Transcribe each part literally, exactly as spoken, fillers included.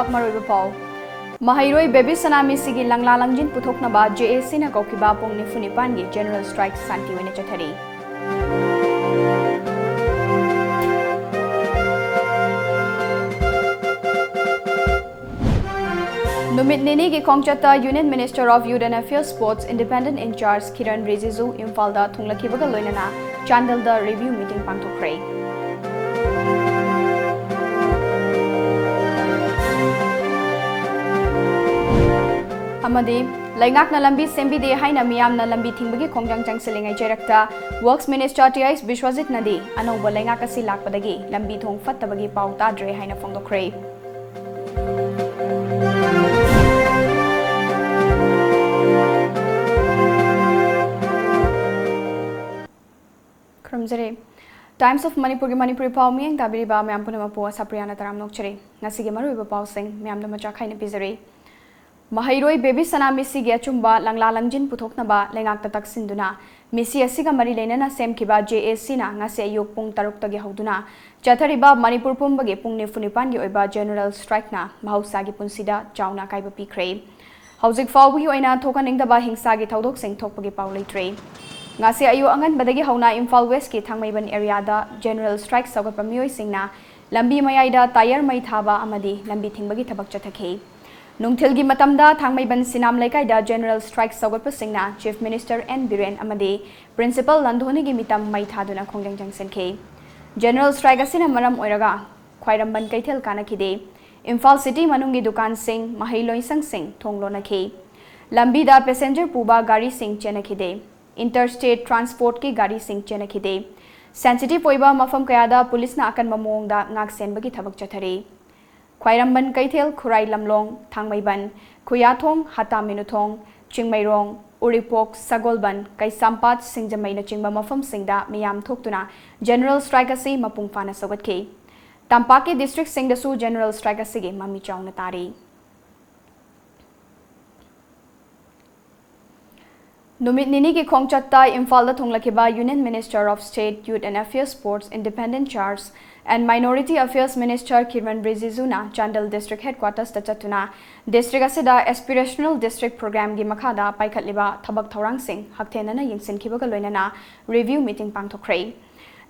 ꯃꯔꯨꯑꯣꯏꯕ ꯄꯥꯎ꯫ ꯃꯍꯩꯔꯣꯏ ꯕꯦꯕꯤ ꯁꯅꯥ ꯃꯤꯁꯤꯒꯤ ꯂꯪꯂꯥ ꯂꯪꯖꯤꯟ ꯄꯨꯊꯣꯛꯅꯕ JACꯅ ꯀꯧꯈꯤꯕ ꯄꯨꯡ ꯅꯤꯐꯨ ꯅꯤꯄꯥꯟꯒꯤ General Strike ꯁꯥꯟꯇꯤ ꯑꯣꯏꯅ ꯆꯠꯊꯔꯤ꯫ ꯅꯨꯃꯤꯠ ꯅꯤꯅꯤꯒꯤ ꯈꯣꯡꯆꯠꯇ Union Minister of Youth and Affairs Sports Independent in Charge Kiren Rijiju ꯏꯝꯐꯥꯜꯗ ꯊꯨꯡꯂꯈꯤꯕꯒ ꯂꯣꯏꯅꯅ ꯆꯥꯟꯗꯦꯜꯗ review meeting ꯄꯥꯡꯊꯣꯛꯈ꯭ꯔꯦ꯫ ꯑꯃꯗꯤ ꯂꯩꯉꯥꯛꯅ ꯂꯝꯕꯤ ꯁꯦꯝꯕꯤꯗꯦ ꯍꯥꯏꯅ ꯃꯤꯌꯥꯝꯅ ꯂꯝꯕꯤ ꯊꯤꯡꯕꯒꯤ ꯈꯣꯡꯖꯪ ꯆꯪꯁꯤꯜꯂꯤꯉꯩ ꯆꯩꯔꯛꯇ Works Minister Th ꯕꯤꯁ꯭ꯋꯖꯤꯠꯅꯗꯤ ꯑꯅꯧꯕ ꯂꯩꯉꯥꯛ ꯑꯁꯤ ꯂꯥꯛꯄꯗꯒꯤ ꯂꯝꯕꯤ ꯊꯣꯡ ꯐꯠꯇꯕꯒꯤ ꯄꯥꯎ ꯇꯥꯗ꯭ꯔꯦ ꯍꯥꯏꯅ ꯐꯣꯡꯗꯣꯛꯈ꯭ꯔꯦ꯫ ꯈꯨꯔꯨꯝꯖꯔꯤ꯫ Times of ꯃꯅꯤꯄꯨꯔꯒꯤ ꯃꯅꯤꯄꯨꯔꯤ ꯄꯥꯎ ꯃꯤꯠꯌꯦꯡ ꯇꯥꯕꯤꯔꯤꯕ ꯃꯌꯥꯝ ꯄꯨꯝꯅꯃꯛꯄꯨ ꯑꯁꯥꯄ꯭ꯔꯤꯌꯥꯅ ꯇꯔꯥꯝꯅ ꯑꯣꯛꯆꯔꯤ꯫ ꯉꯁꯤꯒꯤ ꯃꯔꯨꯑꯣꯏꯕ ꯄꯥꯎꯁꯤꯡ ꯃꯌꯥꯝꯗ ꯃꯆꯥ ꯈꯥꯏꯅ ꯄꯤꯖꯔꯤ꯫ ꯃꯍꯩꯔꯣꯏ ꯕꯦꯕꯤ ꯁꯅꯥ ꯃꯤꯁꯤꯒꯤ ꯑꯆꯨꯝꯕ ꯂꯪꯂꯥ ꯂꯪꯖꯤꯟ ꯄꯨꯊꯣꯛꯅꯕ ꯂꯩꯉꯥꯛꯇ ꯇꯛꯁꯤꯟꯗꯨꯅ ꯃꯤꯁꯤ ꯑꯁꯤꯒ ꯃꯔꯤ ꯂꯩꯅꯅ ꯁꯦꯝꯈꯤꯕ JACꯅ ꯉꯁꯤ ꯑꯌꯨꯛ ꯄꯨꯡ ꯇꯔꯨꯛꯇꯒꯤ ꯍꯧꯗꯨꯅ ꯆꯠꯊꯔꯤꯕ ꯃꯅꯤꯄꯨꯔ ꯄꯨꯝꯕꯒꯤ ꯄꯨꯡ ꯅꯤꯐꯨ ꯅꯤꯄꯥꯟꯒꯤ ꯑꯣꯏꯕ General Strikeꯅ ꯃꯍꯧꯁꯥꯒꯤ ꯄꯨꯟꯁꯤꯗ ꯆꯥꯎꯅ ꯑꯀꯥꯏꯕ ꯄꯤꯈ꯭ꯔꯦ꯫ ꯍꯧꯖꯤꯛ ꯐꯥꯎꯕꯒꯤ ꯑꯣꯏꯅ ꯊꯣꯛꯍꯟꯅꯤꯡꯗꯕ ꯍꯤꯡꯁꯥꯒꯤ ꯊꯧꯗꯣꯛꯁꯤꯡ ꯊꯣꯛꯄꯒꯤ ꯄꯥꯎ ꯂꯩꯇ꯭ꯔꯤ꯫ ꯉꯁꯤ ꯑꯌꯨꯛ ꯑꯉꯟꯕꯗꯒꯤ ꯍꯧꯅ ꯏꯝꯐꯥꯜ Westꯀꯤ ꯊꯥꯡꯃꯩꯕꯟ areaꯗ General Strike ꯁꯧꯒꯠꯄ ꯃꯤꯑꯣꯏꯁꯤꯡꯅ ꯂꯝꯕꯤ ꯃꯌꯥꯏꯗ tyre ꯃꯩ ꯊꯥꯕ ꯑꯃꯗꯤ ꯂꯝꯕꯤ ꯊꯤꯡꯕꯒꯤ ꯊꯕꯛ ꯆꯠꯊꯈꯤ꯫ ꯅꯨꯡꯊꯤꯜꯒꯤ ꯃꯇꯝꯗ ꯊꯥꯡꯃꯩꯕꯟ ꯁꯤꯅꯥꯝ ꯂꯩꯀꯥꯏꯗ General Strike ꯁꯧꯒꯠꯄꯁꯤꯡꯅ Chief Minister N Biren ꯑꯃꯗꯤ Principal ꯂꯟꯊꯣꯅꯤꯒꯤ ꯃꯤꯇꯝ ꯃꯩ ꯊꯥꯗꯨꯅ ꯈꯣꯡꯖꯪ ꯆꯪꯁꯤꯟꯈꯤ꯫ General Strike ꯑꯁꯤꯅ ꯃꯔꯝ ꯑꯣꯏꯔꯒ ꯈ꯭ꯋꯥꯏꯔꯝꯕꯟ ꯀꯩꯊꯦꯜ ꯀꯥꯅꯈꯤꯗꯦ꯫ ꯏꯝꯐꯥꯜ city ꯃꯅꯨꯡꯒꯤ ꯗꯨꯀꯥꯟꯁꯤꯡ, ꯃꯍꯩ ꯂꯣꯏꯁꯪꯁꯤꯡ ꯊꯣꯡ ꯂꯣꯟꯅꯈꯤ꯫ ꯂꯝꯕꯤꯗ passenger ꯄꯨꯕ ꯒꯥꯔꯤꯁꯤꯡ ꯆꯦꯟꯅꯈꯤꯗꯦ꯫ Interstate transportꯀꯤ ꯒꯥꯔꯤꯁꯤꯡ ꯆꯦꯟꯅꯈꯤꯗꯦ꯫ Sensitive ꯑꯣꯏꯕ ꯃꯐꯝ ꯀꯌꯥꯗ ꯄꯨꯂꯤꯁꯅ ꯑꯀꯟꯕ ꯃꯑꯣꯡꯗ ꯉꯥꯛ ꯁꯦꯟꯕꯒꯤ ꯊꯕꯛ ꯆꯠꯊꯔꯤ꯫ ꯈ꯭ꯋꯥꯏꯔꯝꯕꯟ ꯀꯩꯊꯦꯜ, ꯈꯨꯔꯥꯏ ꯂꯝꯂꯣꯡ, ꯊꯥꯡꯃꯩꯕꯟ, ꯈꯨꯌꯥꯊꯣꯡ, ꯍꯇꯥ ꯃꯤꯅꯨꯊꯣꯡ, ꯆꯤꯡꯃꯩꯔꯣꯡ, ꯎꯔꯤꯄꯣꯛ, ꯁꯒꯣꯜꯕꯟ, ꯀꯩꯁꯥꯝꯄꯥꯠ, ꯁꯤꯡꯖꯃꯩꯅꯆꯤꯡꯕ ꯃꯐꯝꯁꯤꯡꯗ ꯃꯤꯌꯥꯝ ꯊꯣꯛꯇꯨꯅ General Strike ꯑꯁꯤ ꯃꯄꯨꯡ ꯐꯥꯅ ꯁꯧꯒꯠꯈꯤ꯫ ꯇꯝꯄꯥꯛꯀꯤ districtꯁꯤꯡꯗꯁꯨ General Strike ꯑꯁꯤꯒꯤ ꯃꯃꯤ ꯆꯥꯎꯅ ꯇꯥꯔꯤ꯫ ꯅꯨꯃꯤꯠ ꯅꯤꯅꯤꯒꯤ ꯈꯣꯡꯆꯠꯇ ꯏꯝꯐꯥꯜꯗ ꯊꯨꯡꯂꯈꯤꯕ Union Minister of State, Youth and Affairs, Sports, Independent Charge and Minority Affairs Minister Kiren Rijijuꯅ Chandel District Headquartersꯇ ꯆꯠꯇꯨꯅ district ꯑꯁꯤꯗ Aspirational District Programꯒꯤ ꯃꯈꯥꯗ ꯄꯥꯏꯈꯠꯂꯤꯕ ꯊꯕꯛ ꯊꯧꯔꯥꯡꯁꯤꯡ ꯍꯛꯊꯦꯡꯅꯅ ꯌꯦꯡꯁꯤꯟꯈꯤꯕꯒ ꯂꯣꯏꯅꯅ review meeting ꯄꯥꯡꯊꯣꯛꯈ꯭ꯔꯦ꯫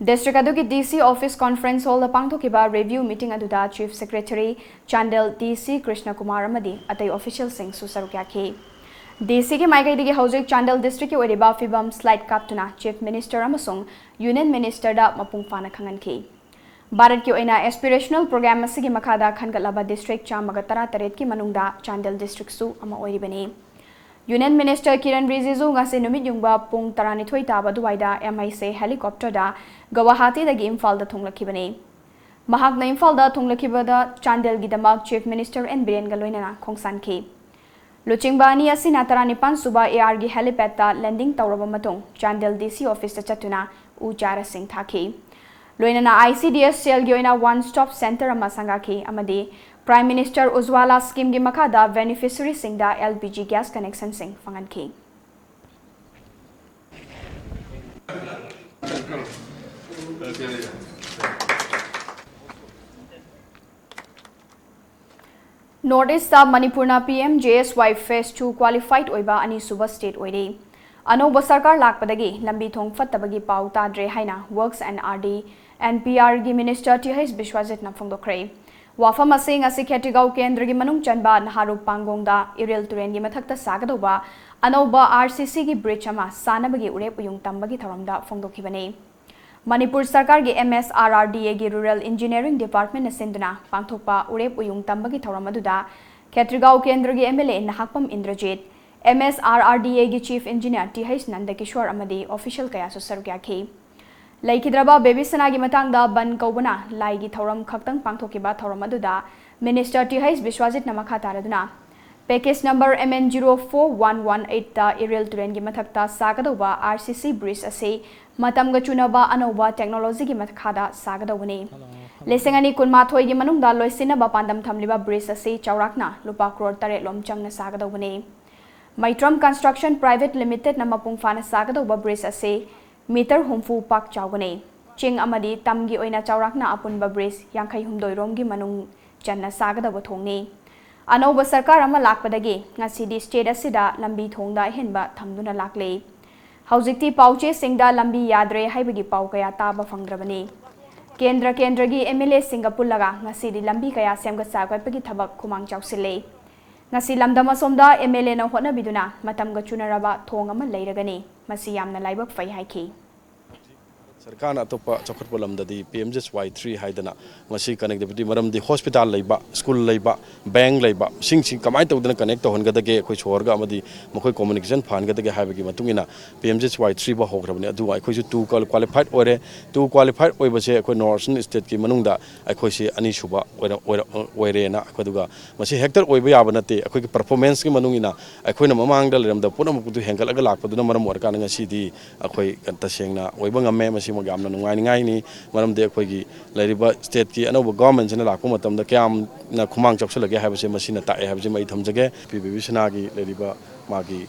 District ꯑꯗꯨꯒꯤ DC Office Conference Hallꯗ ꯄꯥꯡꯊꯣꯛꯈꯤꯕ review meeting ꯑꯗꯨꯗ Chief Secretary, Chandel DC Krishna Kumar ꯑꯃꯗꯤ ꯑꯇꯩ officialꯁꯤꯡꯁꯨ ꯁꯔꯨꯛ ꯌꯥꯈꯤ꯫ DCꯒꯤ ꯃꯥꯏꯀꯩꯗꯒꯤ ꯍꯧꯖꯤꯛ ꯆꯥꯟꯗꯦꯜ districtꯀꯤ ꯑꯣꯏꯔꯤꯕ ꯐꯤꯕꯝ slide ꯀꯥꯞꯇꯨꯅ Chief Minister ꯑꯃꯁꯨꯡ Union Ministerꯗ ꯃꯄꯨꯡ ꯐꯥꯅ ꯈꯪꯍꯟꯈꯤ꯫ ꯚꯥꯔꯠꯀꯤ ꯑꯣꯏꯅ Aspirational Program ꯑꯁꯤꯒꯤ ꯃꯈꯥꯗ ꯈꯟꯒꯠꯂꯕ district ꯆꯥꯝꯃꯒ ꯇꯔꯥꯇꯔꯦꯠꯀꯤ ꯃꯅꯨꯡꯗ ꯆꯥꯟꯗꯦꯜ districtꯁꯨ ꯑꯃ ꯑꯣꯏꯔꯤꯕꯅꯤ꯫ Union Minister Kiren Rijiju ꯉꯁꯤ ꯅꯨꯃꯤꯠ ꯌꯨꯡꯕ ꯄꯨꯡ ꯇꯔꯥꯅꯤꯊꯣꯏ ꯇꯥꯕ ꯑꯗꯨꯋꯥꯏꯗ MIC helicopterꯗ ꯒꯧꯍꯥꯇꯤꯗꯒꯤ ꯏꯝꯐꯥꯜꯗ ꯊꯨꯡꯂꯛꯈꯤꯕꯅꯤ꯫ ꯃꯍꯥꯛꯅ ꯏꯝꯐꯥꯜꯗ ꯊꯨꯡꯂꯈꯤꯕꯗ ꯆꯥꯟꯗꯦꯜꯒꯤꯗꯃꯛ Chief Minister N ꯕꯤꯔꯦꯟꯒ ꯂꯣꯏꯅꯅ ꯈꯣꯡꯁꯥꯟꯈꯤ꯫ ꯂꯨꯆꯤꯡꯕ ꯑꯅꯤ ꯑꯁꯤꯅ ꯇꯔꯥꯅꯤꯄꯥꯟ ꯁꯨꯕ ARꯒꯤ helipad ꯇ landing ꯇꯧꯔꯕ ꯃꯇꯨꯡ ꯆꯥꯟꯗꯦꯜ DC office ꯇ ꯆꯠꯇꯨꯅ ꯎ ꯆꯥꯔꯥꯁꯤꯡ ꯊꯥꯈꯤ꯫ ꯂꯣꯏꯅꯅ ICDS cell ꯒꯤ ꯑꯣꯏꯅ one stop center ꯑꯃ ꯁꯪꯒꯥꯈꯤ ꯑꯃꯗꯤ Prime Minister Ujjwala scheme ꯒꯤ ꯃꯈꯥꯗ beneficiary ꯁꯤꯡꯗ LPG gas connection ꯁꯤꯡ ꯐꯪꯍꯟꯈꯤ꯫ North East ꯇ ꯃꯅꯤꯄꯨꯔꯅ PMJSY Phase two qualified ꯑꯣꯏꯕ ꯑꯅꯤꯁꯨꯕ state ꯑꯣꯏꯔꯦ꯫ ꯑꯅꯧꯕ ꯁꯔꯀꯥꯔ ꯂꯥꯛꯄꯗꯒꯤ ꯂꯝꯕꯤ ꯊꯣꯡ ꯐꯠꯇꯕꯒꯤ ꯄꯥꯎ ꯇꯥꯗ꯭ꯔꯦ ꯍꯥꯏꯅ Works and RD and PRꯒꯤ Minister th Biswajitꯅ ꯐꯣꯡꯗꯣꯛꯈ꯭ꯔꯦ꯫ ꯋꯥꯐꯝ ꯑꯁꯤ ꯉꯁꯤ ꯈꯦꯇ꯭ꯔꯤꯒꯥꯎ ꯀꯦꯟꯗ꯭ꯔꯒꯤ ꯃꯅꯨꯡ ꯆꯟꯕ ꯅꯍꯥꯔꯨꯞ ꯄꯥꯡꯒꯣꯡꯗ ꯏꯔꯤꯜ ꯇꯨꯔꯦꯟꯒꯤ ꯃꯊꯛꯇ ꯁꯥꯒꯗꯧꯕ ꯑꯅꯧꯕ RCCꯒꯤ bridge ꯑꯃ ꯁꯥꯅꯕꯒꯤ ꯎꯔꯦꯞ ꯎꯌꯨꯡ ꯇꯝꯕꯒꯤ ꯊꯧꯔꯝꯗ ꯐꯣꯡꯗꯣꯛꯈꯤꯕꯅꯤ꯫ ꯃꯅꯤꯄꯨꯔ ꯁꯔꯀꯥꯔꯒꯤ MSRRDAꯒꯤ Rural Engineering Departmentꯅ ꯁꯤꯟꯗꯨꯅ ꯄꯥꯡꯊꯣꯛꯄ ꯎꯔꯦꯞ ꯎꯌꯨꯡ ꯇꯝꯕꯒꯤ ꯊꯧꯔꯝ ꯑꯗꯨꯗ ꯈꯦꯇ꯭ꯔꯤꯒꯥꯎ ꯀꯦꯟꯗ꯭ꯔꯒꯤ MLA Nahakpam Indrajit, MSRRDAꯒꯤ Chief Engineer th Nandakishore ꯑꯃꯗꯤ official ꯀꯌꯥꯁꯨ ꯁꯔꯨꯛ ꯌꯥꯈꯤ꯫ ꯂꯩꯈꯤꯗ꯭ꯔꯕ ꯕꯦꯕꯤ ꯁꯅꯥꯒꯤ ꯃꯇꯥꯡꯗ ꯕꯟ ꯀꯧꯕꯅ ꯂꯥꯏꯒꯤ ꯊꯧꯔꯝ ꯈꯛꯇꯪ ꯄꯥꯡꯊꯣꯛꯈꯤꯕ ꯊꯧꯔꯝ ꯑꯗꯨꯗ Minister th Biswajitꯅ ꯃꯈꯥ ꯇꯥꯔꯗꯨꯅ, Package number MN zero four one one eight ꯇ ꯏꯔꯤꯜ ꯇꯨꯔꯦꯟꯒꯤ ꯃꯊꯛꯇ ꯁꯥꯒꯗꯧꯕ RCC bridge ꯑꯁꯤ ꯃꯇꯝꯒ ꯆꯨꯅꯕ ꯑꯅꯧꯕ technologyꯒꯤ ꯃꯈꯥꯗ ꯁꯥꯒꯗꯧꯕꯅꯤ꯫ ꯂꯤꯁꯤꯡ ꯑꯅꯤ ꯀꯨꯟꯃꯥꯊꯣꯏꯒꯤ ꯃꯅꯨꯡꯗ ꯂꯣꯏꯁꯤꯟꯅꯕ ꯄꯥꯟꯗꯝ ꯊꯝꯂꯤꯕ bridge ꯑꯁꯤ ꯆꯥꯎꯔꯥꯛꯅ ꯂꯨꯄꯥ ꯀ꯭ꯔꯣꯔ ꯇꯔꯦꯠ ꯂꯣꯝ ꯆꯪꯅ ꯁꯥꯒꯗꯧꯕꯅꯤ꯫ ꯃꯩꯇ꯭ꯔꯝ ꯀꯟꯁꯇ꯭ꯔꯛꯁꯟ ꯄ꯭ꯔꯥꯏꯚꯦꯠ ꯂꯤꯃꯤꯇꯦꯗꯅ ꯃꯄꯨꯡ ꯐꯥꯅ ꯁꯥꯒꯗꯧꯕ ꯕ꯭ꯔꯤꯖ ꯑꯁꯤ ꯃꯤꯇꯔ ꯍꯨꯝꯐꯨ ꯄꯥꯛ ꯆꯥꯎꯒꯅꯤ꯫ ꯆꯤꯡ ꯑꯃꯗꯤ ꯇꯝꯒꯤ ꯑꯣꯏꯅ ꯆꯥꯎꯔꯥꯛꯅ ꯑꯄꯨꯟꯕ ꯕ꯭ꯔꯤꯖ ꯌꯥꯡꯈꯩ ꯍꯨꯝꯗꯣꯏ ꯔꯣꯝꯒꯤ ꯃꯅꯨꯡ ꯆꯟꯅ ꯁꯥꯒꯗꯧꯕ ꯊꯣꯡꯅꯤ꯫ ꯑꯅꯧꯕ ꯁꯔꯀꯥꯔ ꯑꯃ ꯂꯥꯛꯄꯗꯒꯤ ꯉꯁꯤꯗꯤ ꯁ꯭ꯇꯦꯠ ꯑꯁꯤꯗ ꯂꯝꯕꯤ ꯊꯣꯡꯗ ꯑꯍꯦꯟꯕ ꯊꯝꯗꯨꯅ ꯂꯥꯛꯂꯤ꯫ ꯍꯧꯖꯤꯛꯇꯤ ꯄꯥꯎꯆꯦꯁꯤꯡꯗ ꯂꯝꯕꯤ ꯌꯥꯗ꯭ꯔꯦ ꯍꯥꯏꯕꯒꯤ ꯄꯥꯎ ꯀꯌꯥ ꯇꯥꯕ ꯐꯪꯗ꯭ꯔꯕꯅꯤ꯫ ꯀꯦꯟꯗ꯭ꯔ ꯀꯦꯟꯗ꯭ꯔꯒꯤ ꯑꯦꯝ ꯑꯦꯜ ꯑꯦꯁꯤꯡꯒ ꯄꯨꯜꯂꯒ ꯉꯁꯤꯗꯤ ꯂꯝꯕꯤ ꯀꯌꯥ ꯁꯦꯝꯒꯠ ꯁꯥꯒꯠꯄꯒꯤ ꯊꯕꯛ ꯈꯨꯃꯥꯡ ꯆꯥꯎꯁꯤꯜꯂꯤ꯫ ꯉꯁꯤ ꯂꯝꯗꯝ ꯑꯁꯣꯝꯗ ꯑꯦꯝ ꯑꯦꯜ ꯑꯦꯅ ꯍꯣꯠꯅꯕꯤꯗꯨꯅ ꯃꯇꯝꯒ ꯆꯨꯅꯔꯕ ꯊꯣꯡ ꯑꯃ ꯂꯩꯔꯒꯅꯤ꯫ ꯃꯁꯤ ꯌꯥꯝꯅ ꯂꯥꯏꯕꯛ ꯐꯩ ꯍꯥꯏꯈꯤ꯫ ꯁꯔꯀꯥꯔꯅ ꯑꯇꯣꯞꯄ ꯆꯥꯎꯈꯠꯄ ꯂꯝꯗꯗꯤ ꯄꯤ ꯑꯦꯝ ꯖꯤ ꯑꯦꯁ ꯋꯥꯏ ꯊ꯭ꯔꯤ ꯍꯥꯏꯗꯅ ꯃꯁꯤ ꯀꯅꯦꯛꯇꯤꯚꯤꯇꯤ, ꯃꯔꯝꯗꯤ ꯍꯣꯁꯄꯤꯇꯥꯜ ꯂꯩꯕ, ꯁ꯭ꯀꯨꯜ ꯂꯩꯕ, ꯕꯦꯡ ꯂꯩꯕ, ꯁꯤꯡꯁꯤ ꯀꯃꯥꯏꯅ ꯇꯧꯗꯅ ꯀꯅꯦꯛ ꯇꯧꯍꯟꯒꯗꯒꯦ, ꯑꯩꯈꯣꯏ ꯁꯣꯍꯔꯒ ꯑꯃꯗꯤ ꯃꯈꯣꯏ ꯀꯝꯃ꯭ꯌꯨꯅꯤꯀꯦꯁꯟ ꯐꯍꯟꯒꯗꯒꯦ ꯍꯥꯏꯕꯒꯤ ꯃꯇꯨꯡ ꯏꯟꯅ ꯄꯤ ꯑꯦꯝ ꯖꯤ ꯑꯦꯁ ꯋꯥꯏ ꯊ꯭ꯔꯤ ꯐꯥꯎ ꯍꯧꯈ꯭ꯔꯕꯅꯤ꯫ ꯑꯗꯨꯒ ꯑꯩꯈꯣꯏꯁꯨ ꯇꯨ ꯀ꯭ꯋꯥꯂꯤꯐꯥꯏꯠ ꯑꯣꯏꯔꯦ꯫ ꯇꯨ ꯀ꯭ꯋꯥꯂꯤꯐꯥꯏꯠ ꯑꯣꯏꯕꯁꯦ ꯑꯩꯈꯣꯏ ꯅꯣꯔꯠ ꯏꯁꯇꯔꯟ ꯁ꯭ꯇꯦꯠꯀꯤ ꯃꯅꯨꯡꯗ ꯑꯩꯈꯣꯏꯁꯤ ꯑꯅꯤꯁꯨꯕ ꯑꯣꯏꯔ-, ꯑꯣꯏꯔ-, ꯑꯣꯏꯔꯦꯅ ꯑꯩꯈꯣꯏ, ꯑꯗꯨꯒ ꯃꯁꯤ ꯍꯦꯛꯇ ꯑꯣꯏꯕ ꯌꯥꯕ ꯅꯠꯇꯦ꯫ ꯑꯩꯈꯣꯏꯒꯤ ꯄꯔꯐꯣꯔꯃꯦꯟꯁꯀꯤ ꯃꯇꯨꯡ ꯏꯟꯅ ꯑꯩꯈꯣꯏꯅ ꯃꯃꯥꯡꯗ ꯂꯩꯔꯝꯗꯕ ꯄꯨꯝꯅꯃꯛꯇꯨ ꯍꯦꯟꯒꯠꯂꯒ ꯂꯥꯛꯄꯗꯨꯅ ꯃꯔꯝ ꯑꯣꯏꯔꯀꯥꯟꯗ ꯉꯁꯤꯗꯤ ꯑꯩꯈꯣꯏ ꯇꯁꯦꯡꯅ ꯑꯣꯏꯕ ꯉꯝꯃꯦ꯫ ꯃꯁꯤꯃꯛ ꯌꯥꯝꯅ ꯅꯨꯡꯉꯥꯏꯅꯤꯡꯉꯥꯏꯅꯤ꯫ ꯃꯔꯝꯗꯤ ꯑꯩꯈꯣꯏꯒꯤ ꯂꯩꯔꯤꯕ ꯁ꯭ꯇꯦꯠꯀꯤ ꯑꯅꯧꯕ ꯒꯣꯚꯔꯟꯃꯦꯟꯠꯁꯤꯅ ꯂꯥꯛꯄ ꯃꯇꯝꯗ ꯀꯌꯥꯝꯅ ꯈꯨꯃꯥꯡ ꯆꯥꯎꯁꯤꯜꯂꯒꯦ ꯍꯥꯏꯕꯁꯦ ꯃꯁꯤꯅ ꯇꯥꯛꯑꯦ ꯍꯥꯏꯕꯁꯤꯃ ꯑꯩ ꯊꯝꯖꯒꯦ꯫ ꯄꯤ ꯕꯦꯕꯤ ꯁꯅꯥꯒꯤ ꯂꯩꯔꯤꯕ ꯃꯥꯒꯤ,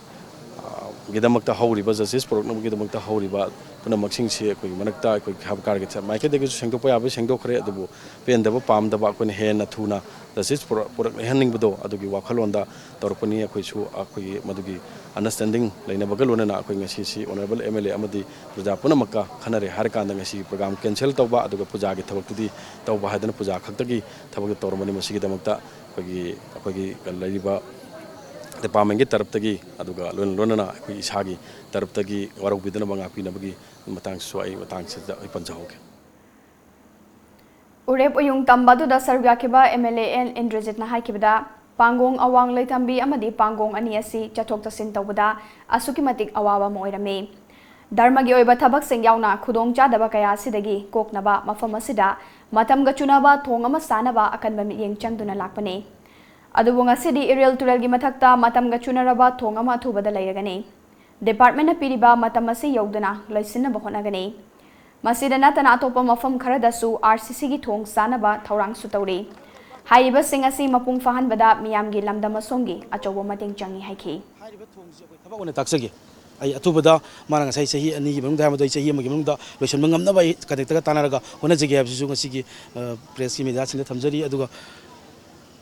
ꯑ, ꯒꯤꯗꯃꯛꯇ ꯍꯧꯔꯤꯕ, ꯖꯁꯇꯤꯁ ꯄꯨꯔꯛꯅꯕꯒꯤꯗꯃꯛꯇ ꯍꯧꯔꯤꯕ ꯄꯨꯝꯅꯃꯛꯁꯤꯡꯁꯤ ꯑꯩꯈꯣꯏꯒꯤ ꯃꯔꯛꯇ ꯑꯩꯈꯣꯏ ꯁꯔꯀꯥꯔꯒꯤ ꯃꯥꯏꯀꯩꯗꯒꯤꯁꯨ ꯁꯦꯡꯗꯣꯛꯄ ꯌꯥꯕ ꯁꯦꯡꯗꯣꯛꯈ꯭ꯔꯦ, ꯑꯗꯨꯕꯨ ꯄꯦꯟꯗꯕ ꯄꯥꯝꯗꯕ, ꯑꯩꯈꯣꯏꯅ ꯍꯦꯟꯅ ꯊꯨꯅ ꯖꯁꯇꯤꯁ ꯄꯨꯔꯛ-, ꯄꯨꯔꯛꯍꯟꯅꯤꯡꯕꯗꯣ ꯑꯗꯨꯒꯤ ꯋꯥꯈꯜꯂꯣꯟꯗ ꯇꯧꯔꯛꯄꯅꯤ꯫ ꯑꯩꯈꯣꯏꯁꯨ ꯑꯩꯈꯣꯏꯒꯤ ꯃꯗꯨꯒꯤ ꯑꯟꯗꯔꯁ꯭ꯇꯦꯟꯗꯤꯡ ꯂꯩꯅꯕꯒ ꯂꯣꯏꯅꯅ ꯑꯩꯈꯣꯏ ꯉꯁꯤꯁꯤ ꯑꯣꯅꯔꯦꯕꯜ ꯑꯦꯝ ꯑꯦꯜ ꯑꯦ ꯑꯃꯗꯤ ꯄ꯭ꯔꯖꯥ ꯄꯨꯝꯅꯃꯛꯀ ꯈꯟꯅꯔꯦ ꯍꯥꯏꯔꯀꯥꯟꯗ ꯉꯁꯤꯒꯤ ꯄ꯭ꯔꯣꯒ꯭ꯔꯥꯝ ꯀꯦꯟꯁꯦꯜ ꯇꯧꯕ, ꯑꯗꯨꯒ ꯄꯨꯖꯥꯒꯤ ꯊꯕꯛꯇꯨꯗꯤ ꯇꯧꯕ ꯍꯥꯏꯗꯅ ꯄꯨꯖꯥ ꯈꯛꯇꯒꯤ ꯊꯕꯛꯇ ꯇꯧꯔꯝꯕꯅꯤ꯫ ꯃꯁꯤꯒꯤꯗꯃꯛꯇ ꯑꯩꯈꯣꯏꯒꯤ, ꯑꯩꯈꯣꯏꯒꯤ ꯂꯩꯔꯤꯕ ꯗꯤꯄꯥꯔꯠꯃꯦꯟꯒꯤ ꯇꯔꯞꯇꯒꯤ, ꯑꯗꯨꯒ ꯂꯣꯏꯅ ꯂꯣꯏꯅꯅ ꯑꯩꯈꯣꯏ ꯏꯁꯥꯒꯤ ꯇꯔꯞꯇꯒꯤ ꯋꯥꯔꯧꯕꯤꯗꯅꯕ ꯉꯥꯛꯄꯤꯅꯕꯒꯤ ꯃꯇꯥꯡꯁꯤꯁꯨ ꯑꯩ ꯃꯇꯥꯡꯁꯤꯗ ꯑꯩ ꯄꯟꯖꯍꯧꯒꯦ꯫ ꯎꯔꯦꯞ ꯎꯌꯨꯡ ꯇꯝꯕ ꯑꯗꯨꯗ ꯁꯔꯨꯛ ꯌꯥꯈꯤꯕ ꯑꯦꯝ ꯑꯦꯜ ꯑꯦ ꯑꯦꯟ ꯏꯟꯗ꯭ꯔꯖꯤꯠꯅ ꯍꯥꯏꯈꯤꯕꯗ, ꯄꯥꯡꯒꯣꯡ ꯑꯋꯥꯡ ꯂꯩꯊꯝꯕꯤ ꯑꯃꯗꯤ ꯄꯥꯡꯒꯣꯡ ꯑꯅꯤ ꯑꯁꯤ ꯆꯠꯊꯣꯛ ꯆꯠꯁꯤꯟ ꯇꯧꯕꯗ ꯑꯁꯨꯛꯀꯤ ꯃꯇꯤꯛ ꯑꯋꯥꯕ ꯑꯃ ꯑꯣꯏꯔꯝꯃꯤ꯫ ꯙꯔꯃꯒꯤ ꯑꯣꯏꯕ ꯊꯕꯛꯁꯤꯡ ꯌꯥꯎꯅ ꯈꯨꯗꯣꯡꯆꯥꯗꯕ ꯀꯌꯥ ꯑꯁꯤꯗꯒꯤ ꯀꯣꯛꯅꯕ ꯃꯐꯝ ꯑꯁꯤꯗ ꯃꯇꯝꯒ ꯆꯨꯅꯕ ꯊꯣꯡ ꯑꯃ ꯁꯥꯅꯕ ꯑꯀꯟꯕ ꯃꯤꯠꯌꯦꯡ ꯆꯪꯗꯨꯅ ꯂꯥꯛꯄꯅꯤ꯫ ꯑꯗꯨꯕꯨ ꯉꯁꯤꯗꯤ ꯏꯔꯤꯜ ꯇꯨꯔꯦꯜꯒꯤ ꯃꯊꯛꯇ ꯃꯇꯝꯒ ꯆꯨꯅꯔꯕ ꯊꯣꯡ ꯑꯃ ꯑꯊꯨꯕꯗ ꯂꯩꯔꯒꯅꯤ꯫ ꯗꯤꯄꯥꯔꯠꯃꯦꯟꯠꯅ ꯄꯤꯔꯤꯕ ꯃꯇꯝ ꯑꯁꯤ ꯌꯧꯗꯅ ꯂꯣꯏꯁꯤꯟꯅꯕ ꯍꯣꯠꯅꯒꯅꯤ꯫ ꯃꯁꯤꯗ ꯅꯠꯇꯅ ꯑꯇꯣꯞꯄ ꯃꯐꯝ ꯈꯔꯗꯁꯨ ꯑꯥꯔ ꯁꯤ ꯁꯤꯒꯤ ꯊꯣꯡ ꯁꯥꯅꯕ ꯊꯧꯔꯥꯡꯁꯨ ꯇꯧꯔꯤ꯫ ꯍꯥꯏꯔꯤꯕꯁꯤꯡ ꯑꯁꯤ ꯃꯄꯨꯡ ꯐꯥꯍꯟꯕꯗ ꯃꯤꯌꯥꯝꯒꯤ ꯂꯝꯗꯝ ꯑꯁꯣꯝꯒꯤ ꯑꯆꯧꯕ ꯃꯇꯦꯡ ꯆꯪꯏ ꯍꯥꯏꯈꯤ꯫ ꯊꯣꯡꯁꯤ ꯑꯩꯈꯣꯏ ꯊꯕꯛ ꯑꯣꯏꯅ ꯇꯥꯛꯆꯒꯦ꯫ ꯑꯩ ꯑꯊꯨꯕꯗ, ꯃꯥꯅ ꯉꯁꯥꯏ ꯆꯍꯤ ꯑꯅꯤꯒꯤ ꯃꯅꯨꯡꯗ ꯍꯥꯏꯕꯗꯣ, ꯑꯩ ꯆꯍꯤ ꯑꯃꯒꯤ ꯃꯅꯨꯡꯗ ꯂꯣꯏꯁꯤꯟꯕ ꯉꯝꯅꯕ ꯑꯩ ꯀꯟꯇꯦꯛꯇꯒ ꯇꯥꯟꯅꯔꯒ ꯍꯣꯠꯅꯖꯒꯦ ꯍꯥꯏꯕꯁꯤꯁꯨ ꯉꯁꯤꯒꯤ, ꯑ, ꯄ꯭ꯔꯦꯁꯀꯤ ꯃꯦꯗꯤꯌꯥꯁꯤꯡꯗ ꯊꯝꯖꯔꯤ꯫ ꯑꯗꯨꯒ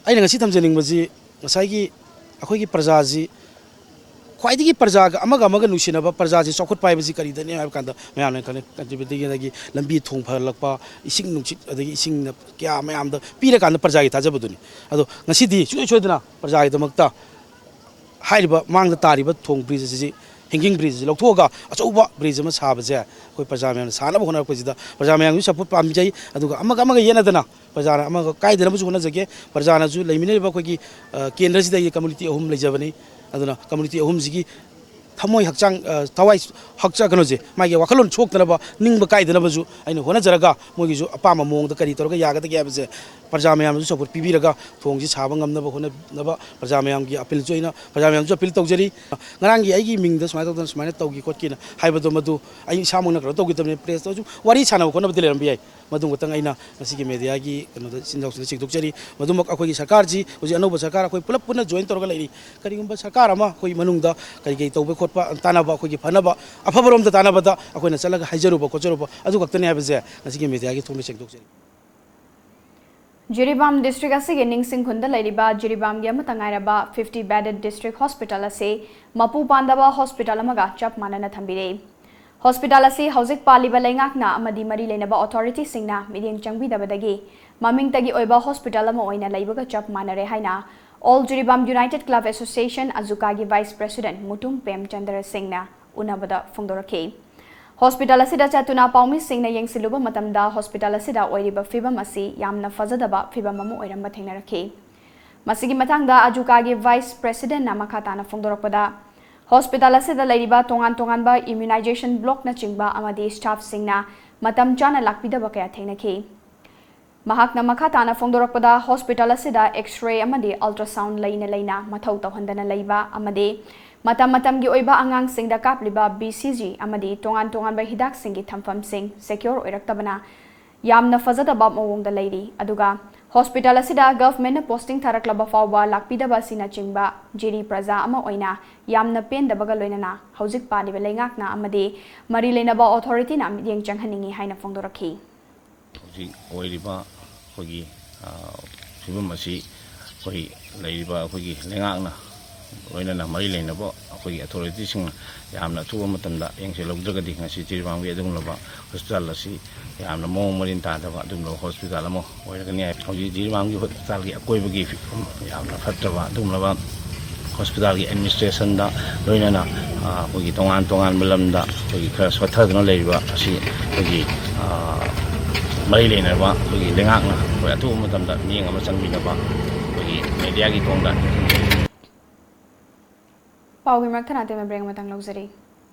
ꯑꯩꯅ ꯉꯁꯤ ꯊꯝꯖꯅꯤꯡꯕꯁꯤ, ꯉꯁꯥꯏꯒꯤ ꯑꯩꯈꯣꯏꯒꯤ ꯄ꯭ꯔꯖꯥꯁꯤ, ꯈ꯭ꯋꯥꯏꯗꯒꯤ ꯄ꯭ꯔꯖꯥꯒ ꯑꯃꯒ ꯑꯃꯒ ꯅꯨꯡꯁꯤꯅꯕ, ꯄ꯭ꯔꯖꯥꯁꯤ ꯆꯥꯎꯈꯠꯄ ꯍꯥꯏꯕꯁꯤ ꯀꯔꯤꯗꯅꯤ ꯍꯥꯏꯕ ꯀꯥꯟꯗ, ꯃꯌꯥꯝꯅ ꯈꯪꯅꯩ, ꯑꯗꯒꯤ ꯂꯝꯕꯤ ꯊꯣꯡ ꯐꯍꯜꯂꯛꯄ, ꯏꯁꯤꯡ ꯅꯨꯡꯁꯤꯠ, ꯑꯗꯒꯤ ꯏꯁꯤꯡꯅ ꯀꯌꯥ ꯃꯌꯥꯝꯗ ꯄꯤꯔꯀꯥꯟꯗ ꯄ꯭ꯔꯖꯥꯒꯤ ꯊꯥꯖꯕꯗꯨꯅꯤ꯫ ꯑꯗꯣ ꯉꯁꯤꯗꯤ ꯁꯨꯡꯁꯣꯏ ꯁꯣꯏꯗꯅ ꯄ꯭ꯔꯖꯥꯒꯤꯗꯃꯛꯇ ꯍꯥꯏꯔꯤꯕ ꯃꯥꯡꯗ ꯇꯥꯔꯤꯕ ꯊꯣꯡ ꯕ꯭ꯔꯤꯖ ꯑꯁꯤ, ꯍꯦꯡꯒꯤꯡ ꯕ꯭ꯔꯤꯖ ꯑꯁꯤ ꯂꯧꯊꯣꯛꯑꯒ ꯑꯆꯧꯕ ꯕ꯭ꯔꯤꯖ ꯑꯃ ꯁꯥꯕꯁꯦ ꯑꯩꯈꯣꯏ ꯄ꯭ꯔꯖꯥ ꯃꯌꯥꯝꯅ ꯁꯥꯅꯕ ꯍꯣꯠꯅꯔꯛꯄꯁꯤꯗ ꯄ꯭ꯔꯖꯥ ꯃꯌꯥꯝꯒꯤ ꯁꯞꯄꯣꯔꯠ ꯄꯥꯝꯖꯩ꯫ ꯑꯗꯨꯒ ꯑꯃꯒ ꯑꯃꯒ ꯌꯦꯠꯅꯗꯅ ꯄ꯭ꯔꯖꯥꯅ ꯑꯃꯒ ꯀꯥꯏꯗꯅꯕꯁꯨ ꯍꯣꯠꯅꯖꯒꯦ꯫ ꯄ꯭ꯔꯖꯥꯅꯁꯨ ꯂꯩꯃꯤꯟꯅꯔꯤꯕ ꯑꯩꯈꯣꯏꯒꯤ, ꯑ, ꯀꯦꯟꯗ꯭ꯔꯁꯤꯗ ꯑꯩꯒꯤ ꯀꯝꯃꯨꯅꯤꯇꯤ ꯑꯍꯨꯝ ꯂꯩꯖꯕꯅꯤ꯫ ꯑꯗꯨꯅ ꯀꯝꯃꯨꯅꯤꯇꯤ ꯑꯍꯨꯝꯁꯤꯒꯤ ꯊꯃꯣꯏ ꯍꯛꯆꯥꯡ, ꯑ, ꯊꯋꯥꯏ ꯍꯛꯆꯥꯡ, ꯀꯩꯅꯣꯁꯦ, ꯃꯥꯒꯤ ꯋꯥꯈꯜꯂꯣꯟ ꯁꯣꯛꯇꯅꯕ, ꯅꯤꯡꯕ ꯀꯥꯏꯗꯅꯕꯁꯨ ꯑꯩꯅ ꯍꯣꯠꯅꯖꯔꯒ, ꯃꯣꯏꯒꯤꯁꯨ ꯑꯄꯥꯝꯕ ꯃꯑꯣꯡꯗ ꯀꯔꯤ ꯇꯧꯔꯒ ꯌꯥꯒꯗꯒꯦ ꯍꯥꯏꯕꯁꯦ ꯄ꯭ꯔꯖꯥ ꯃꯌꯥꯝꯅꯁꯨ ꯁꯞꯄꯣꯔꯠ ꯄꯤꯕꯤꯔꯒ ꯊꯣꯡꯁꯤ ꯁꯥꯕ ꯉꯝꯅꯕ ꯍꯣꯠꯅꯅꯕ ꯄ꯭ꯔꯖꯥ ꯃꯌꯥꯝꯒꯤ ꯑꯄꯤꯜꯁꯨ ꯑꯩꯅ, ꯄ꯭ꯔꯖꯥ ꯃꯌꯥꯝꯁꯨ ꯑꯄꯤꯜ ꯇꯧꯖꯔꯤ꯫ ꯉꯔꯥꯡꯒꯤ ꯑꯩꯒꯤ ꯃꯤꯡꯗ ꯁꯨꯃꯥꯏꯅ ꯇꯧꯗꯅ ꯁꯨꯃꯥꯏꯅ ꯇꯧꯈꯤ ꯈꯣꯠꯈꯤꯅ ꯍꯥꯏꯕꯗꯣ, ꯃꯗꯨ ꯑꯩ ꯏꯁꯥꯃꯛꯅ ꯀꯩꯅꯣ ꯇꯧꯈꯤꯗꯕꯅꯤ, ꯄ꯭ꯔꯦꯁꯇꯁꯨ ꯋꯥꯔꯤ ꯁꯥꯟꯅꯕ ꯈꯣꯠꯅꯕꯗꯤ ꯂꯩꯔꯝꯕ ꯌꯥꯏ꯫ ꯃꯗꯨ ꯈꯛꯇꯪ ꯑꯩꯅ ꯉꯁꯤꯒꯤ ꯃꯦꯗꯤꯌꯥꯒꯤ ꯀꯩꯅꯣꯗ, ꯏꯆꯤꯟ ꯏꯅꯥꯎꯁꯤꯡꯗ ꯆꯦꯡꯊꯣꯛꯆꯔꯤ꯫ ꯃꯗꯨꯃꯛ ꯑꯩꯈꯣꯏꯒꯤ ꯁꯔꯀꯥꯔꯁꯤ ꯍꯧꯖꯤꯛ ꯑꯅꯧꯕ ꯁꯔꯀꯥꯔ ꯑꯩꯈꯣꯏ ꯄꯨꯂꯞ ꯄꯨꯟꯅ ꯖꯣꯏꯟ ꯇꯧꯔꯒ ꯂꯩꯔꯤ꯫ ꯀꯔꯤꯒꯨꯝꯕ ꯁꯔꯀꯥꯔ ꯑꯃ ꯑꯩꯈꯣꯏ ꯃꯅꯨꯡꯗ ꯀꯔꯤ ꯀꯔꯤ ꯇꯧꯕ ꯈꯣꯠꯄ ꯇꯥꯟꯅꯕ, ꯑꯩꯈꯣꯏꯒꯤ ꯐꯅꯕ, ꯑꯐꯕꯔꯣꯝꯗ ꯇꯥꯟꯅꯕꯗ ꯑꯩꯈꯣꯏꯅ ꯆꯠꯂꯒ ꯍꯥꯏꯖꯔꯨꯕ ꯈꯣꯠꯆꯔꯨꯕ ꯑꯗꯨ ꯈꯛꯇꯅꯤ ꯍꯥꯏꯕꯁꯦ ꯉꯁꯤꯒꯤ ꯃꯦꯗꯤꯌꯥꯒꯤ ꯊꯣꯡꯗ ꯆꯦꯡꯊꯣꯛꯆꯔꯤ꯫ ꯖꯤꯔꯤꯕꯥꯝ ꯗꯤꯁꯇ꯭ꯔꯤꯛ ꯑꯁꯤꯒꯤ ꯅꯤꯡꯁꯤꯡ ꯈꯨꯟꯗ ꯂꯩꯔꯤꯕ ꯖꯤꯔꯤꯕꯥꯝꯒꯤ ꯑꯃꯠꯇ ꯉꯥꯏꯔꯕ fifty bedded district hospital ꯑꯁꯤ ꯃꯄꯨ ꯄꯥꯟꯗꯕ ꯍꯣꯁꯄꯤꯇꯥꯜ ꯑꯃꯒ ꯆꯞ ꯃꯥꯟꯅꯅ ꯊꯝꯕꯤꯔꯦ꯫ ꯍꯣꯁꯄꯤꯇꯥꯜ ꯑꯁꯤ ꯍꯧꯖꯤꯛ ꯄꯥꯜꯂꯤꯕ ꯂꯩꯉꯥꯛꯅ ꯑꯃꯗꯤ ꯃꯔꯤ ꯂꯩꯅꯕ ꯑꯣꯊꯣꯔꯤꯇꯤꯁꯤꯡꯅ ꯃꯤꯠꯌꯦꯡ ꯆꯪꯕꯤꯗꯕꯗꯒꯤ ꯃꯃꯤꯡꯇꯒꯤ ꯑꯣꯏꯕ ꯍꯣꯁꯄꯤꯇꯥꯜ ꯑꯃ ꯑꯣꯏꯅ ꯂꯩꯕꯒ ꯆꯞ ꯃꯥꯟꯅꯔꯦ ꯍꯥꯏꯅ All Jiribam United Club Association, ꯑꯖꯨꯀꯥꯒꯤ ꯚꯥꯏꯁ ꯄ꯭ꯔꯦꯁꯤꯗꯦꯟꯠ ꯃꯨꯇꯨꯝ ꯄꯦꯝꯆꯟꯗ꯭ꯔ ꯁꯤꯡꯅ ꯎꯅꯕꯗ ꯐꯣꯡꯗꯣꯔꯛꯈꯤ꯫ ꯍꯣꯁꯄꯤꯇꯥꯜ ꯑꯁꯤꯗ ꯆꯠꯇꯨꯅ ꯄꯥꯎꯃꯤꯁꯤꯡꯅ ꯌꯦꯡꯁꯤꯜꯂꯨꯕ ꯃꯇꯝꯗ ꯍꯣꯁꯄꯤꯇꯥꯜ ꯑꯁꯤꯗ ꯑꯣꯏꯔꯤꯕ ꯐꯤꯕꯝ ꯑꯁꯤ ꯌꯥꯝꯅ ꯐꯖꯗꯕ ꯐꯤꯕꯝ ꯑꯃ ꯑꯣꯏꯔꯝꯕ ꯊꯦꯡꯅꯔꯛꯈꯤ꯫ ꯃꯁꯤꯒꯤ ꯃꯇꯥꯡꯗ ꯑꯖꯨꯀꯥꯒꯤ ꯚꯥꯏꯁ ꯄ꯭ꯔꯦꯁꯤꯗꯦꯟꯠꯅ ꯃꯈꯥ ꯇꯥꯅ ꯐꯣꯡꯗꯣꯔꯛꯄꯗ, ꯍꯣꯁꯄꯤꯇꯥꯜ ꯑꯁꯤꯗ ꯂꯩꯔꯤꯕ ꯇꯣꯉꯥꯟ ꯇꯣꯉꯥꯟꯕ immunization blockꯅꯆꯤꯡꯕ ꯑꯃꯗꯤ ꯁ꯭ꯇꯥꯐꯁꯤꯡꯅ ꯃꯇꯝ ꯆꯥꯅ ꯂꯥꯛꯄꯤꯗꯕ ꯀꯌꯥ ꯊꯦꯡꯅꯈꯤ꯫ ꯃꯍꯥꯛꯅ ꯃꯈꯥ ꯇꯥꯅ ꯐꯣꯡꯗꯣꯔꯛꯄꯗ, ꯍꯣꯁꯄꯤꯇꯥꯜ ꯑꯁꯤꯗ X-ray ꯑꯃꯗꯤ ultrasound ꯂꯩꯅ ꯂꯩꯅ ꯃꯊꯧ ꯇꯧꯍꯟꯗꯅ ꯂꯩꯕ ꯑꯃꯗꯤ ꯃꯇꯝ ꯃꯇꯝꯒꯤ ꯑꯣꯏꯕ ꯑꯉꯥꯡꯁꯤꯡꯗ ꯀꯥꯞꯂꯤꯕ BCG ꯑꯃꯗꯤ ꯇꯣꯉꯥꯟ ꯇꯣꯉꯥꯟꯕ ꯍꯤꯗꯥꯛꯁꯤꯡꯒꯤ ꯊꯝꯐꯝꯁꯤꯡ secure ꯑꯣꯏꯔꯛꯇꯕꯅ ꯌꯥꯝꯅ ꯐꯖꯗꯕ ꯃꯑꯣꯡꯗ ꯂꯩꯔꯤ꯫ ꯑꯗꯨꯒ ꯍꯣꯁꯄꯤꯇꯥꯜ ꯑꯁꯤꯗ ꯒꯚꯔꯟꯃꯦꯟꯠꯅ ꯄꯣꯁꯇꯤꯡ ꯊꯥꯔꯛꯂꯕ ꯐꯥꯎꯕ ꯂꯥꯛꯄꯤꯗꯕ ꯑꯁꯤꯅꯆꯤꯡꯕ ꯖꯤꯔꯤ ꯄ꯭ꯔꯖꯥ ꯑꯃ ꯑꯣꯏꯅ ꯌꯥꯝꯅ ꯄꯦꯟꯗꯕꯒ ꯂꯣꯏꯅꯅ ꯍꯧꯖꯤꯛ ꯄꯥꯜꯂꯤꯕ ꯂꯩꯉꯥꯛꯅ ꯑꯃꯗꯤ ꯃꯔꯤ ꯂꯩꯅꯕ ꯑꯣꯊꯣꯔꯤꯇꯤꯅ ꯃꯤꯠꯌꯦꯡ ꯆꯪꯍꯟꯅꯤꯡꯏ ꯍꯥꯏꯅ ꯐꯣꯡꯗꯣꯔꯛꯈꯤ꯫ ꯍꯧꯖꯤꯛ ꯑꯣꯏꯔꯤꯕ ꯑꯩꯈꯣꯏꯒꯤ, ꯑ, ꯐꯤꯕꯝ ꯑꯁꯤ ꯑꯩꯈꯣꯏ ꯂꯩꯔꯤꯕ ꯑꯩꯈꯣꯏꯒꯤ ꯂꯩꯉꯥꯛꯅ ꯂꯣꯏꯅꯅ ꯃꯔꯤ ꯂꯩꯅꯕ ꯑꯩꯈꯣꯏꯒꯤ ꯑꯣꯊꯣꯔꯤꯇꯤꯁꯤꯡꯅ ꯌꯥꯝꯅ ꯑꯊꯨꯕ ꯃꯇꯝꯗ ꯌꯦꯡꯁꯤꯜꯍꯧꯗ꯭ꯔꯒꯗꯤ ꯉꯁꯤ ꯖꯤꯔꯤꯕꯥꯝꯒꯤ ꯑꯗꯨꯒꯨꯝꯂꯕ ꯍꯣꯁꯄꯤꯇꯥꯜ ꯑꯁꯤ ꯌꯥꯝꯅ ꯃꯑꯣꯡ ꯃꯔꯤꯟ ꯇꯥꯗꯕ ꯑꯗꯨꯒꯨꯝꯂꯕ ꯍꯣꯁꯄꯤꯇꯥꯜ ꯑꯃ ꯑꯣꯏꯔꯒꯅꯤ ꯍꯥꯏ꯫ ꯍꯧꯖꯤꯛ ꯖꯤꯔꯤꯕꯥꯝꯒꯤ ꯍꯣꯁꯄꯤꯇꯥꯜꯒꯤ ꯑꯀꯣꯏꯕꯒꯤ ꯐꯤꯕꯝ ꯌꯥꯝꯅ ꯐꯠꯇꯕ ꯑꯗꯨꯒꯨꯝꯂꯕ ꯍꯣꯁꯄꯤꯇꯥꯜꯒꯤ ꯑꯦꯗꯃꯤꯅꯤꯁꯇ꯭ꯔꯦꯁꯟꯗ ꯂꯣꯏꯅꯅ, ꯑ, ꯑꯩꯈꯣꯏꯒꯤ ꯇꯣꯉꯥꯟ ꯇꯣꯉꯥꯟꯕ ꯂꯝꯗ ꯑꯩꯈꯣꯏꯒꯤ ꯈꯔ ꯁꯣꯠꯊꯗꯨꯅ ꯂꯩꯔꯤꯕ ꯑꯁꯤ ꯑꯩꯈꯣꯏꯒꯤ, ꯑ, ꯃꯔꯤ ꯂꯩꯅꯔꯕ ꯑꯩꯈꯣꯏꯒꯤ ꯂꯩꯉꯥꯛꯅ ꯑꯩꯈꯣꯏ ꯑꯊꯨꯕ ꯃꯇꯝꯗ ꯃꯤꯠꯌꯦꯡ ꯑꯃ ꯆꯪꯕꯤꯅꯕ ꯑꯩꯈꯣꯏꯒꯤ ꯃꯦꯗꯤꯌꯥꯒꯤ ꯊꯣꯡꯗ ꯄꯥꯎꯒꯤ ꯃꯔꯛ ꯊꯅꯥ ꯇꯦꯝꯕ ꯕ꯭ꯔꯦꯛ ꯑꯃꯇꯪ ꯂꯧꯖꯔꯤ꯫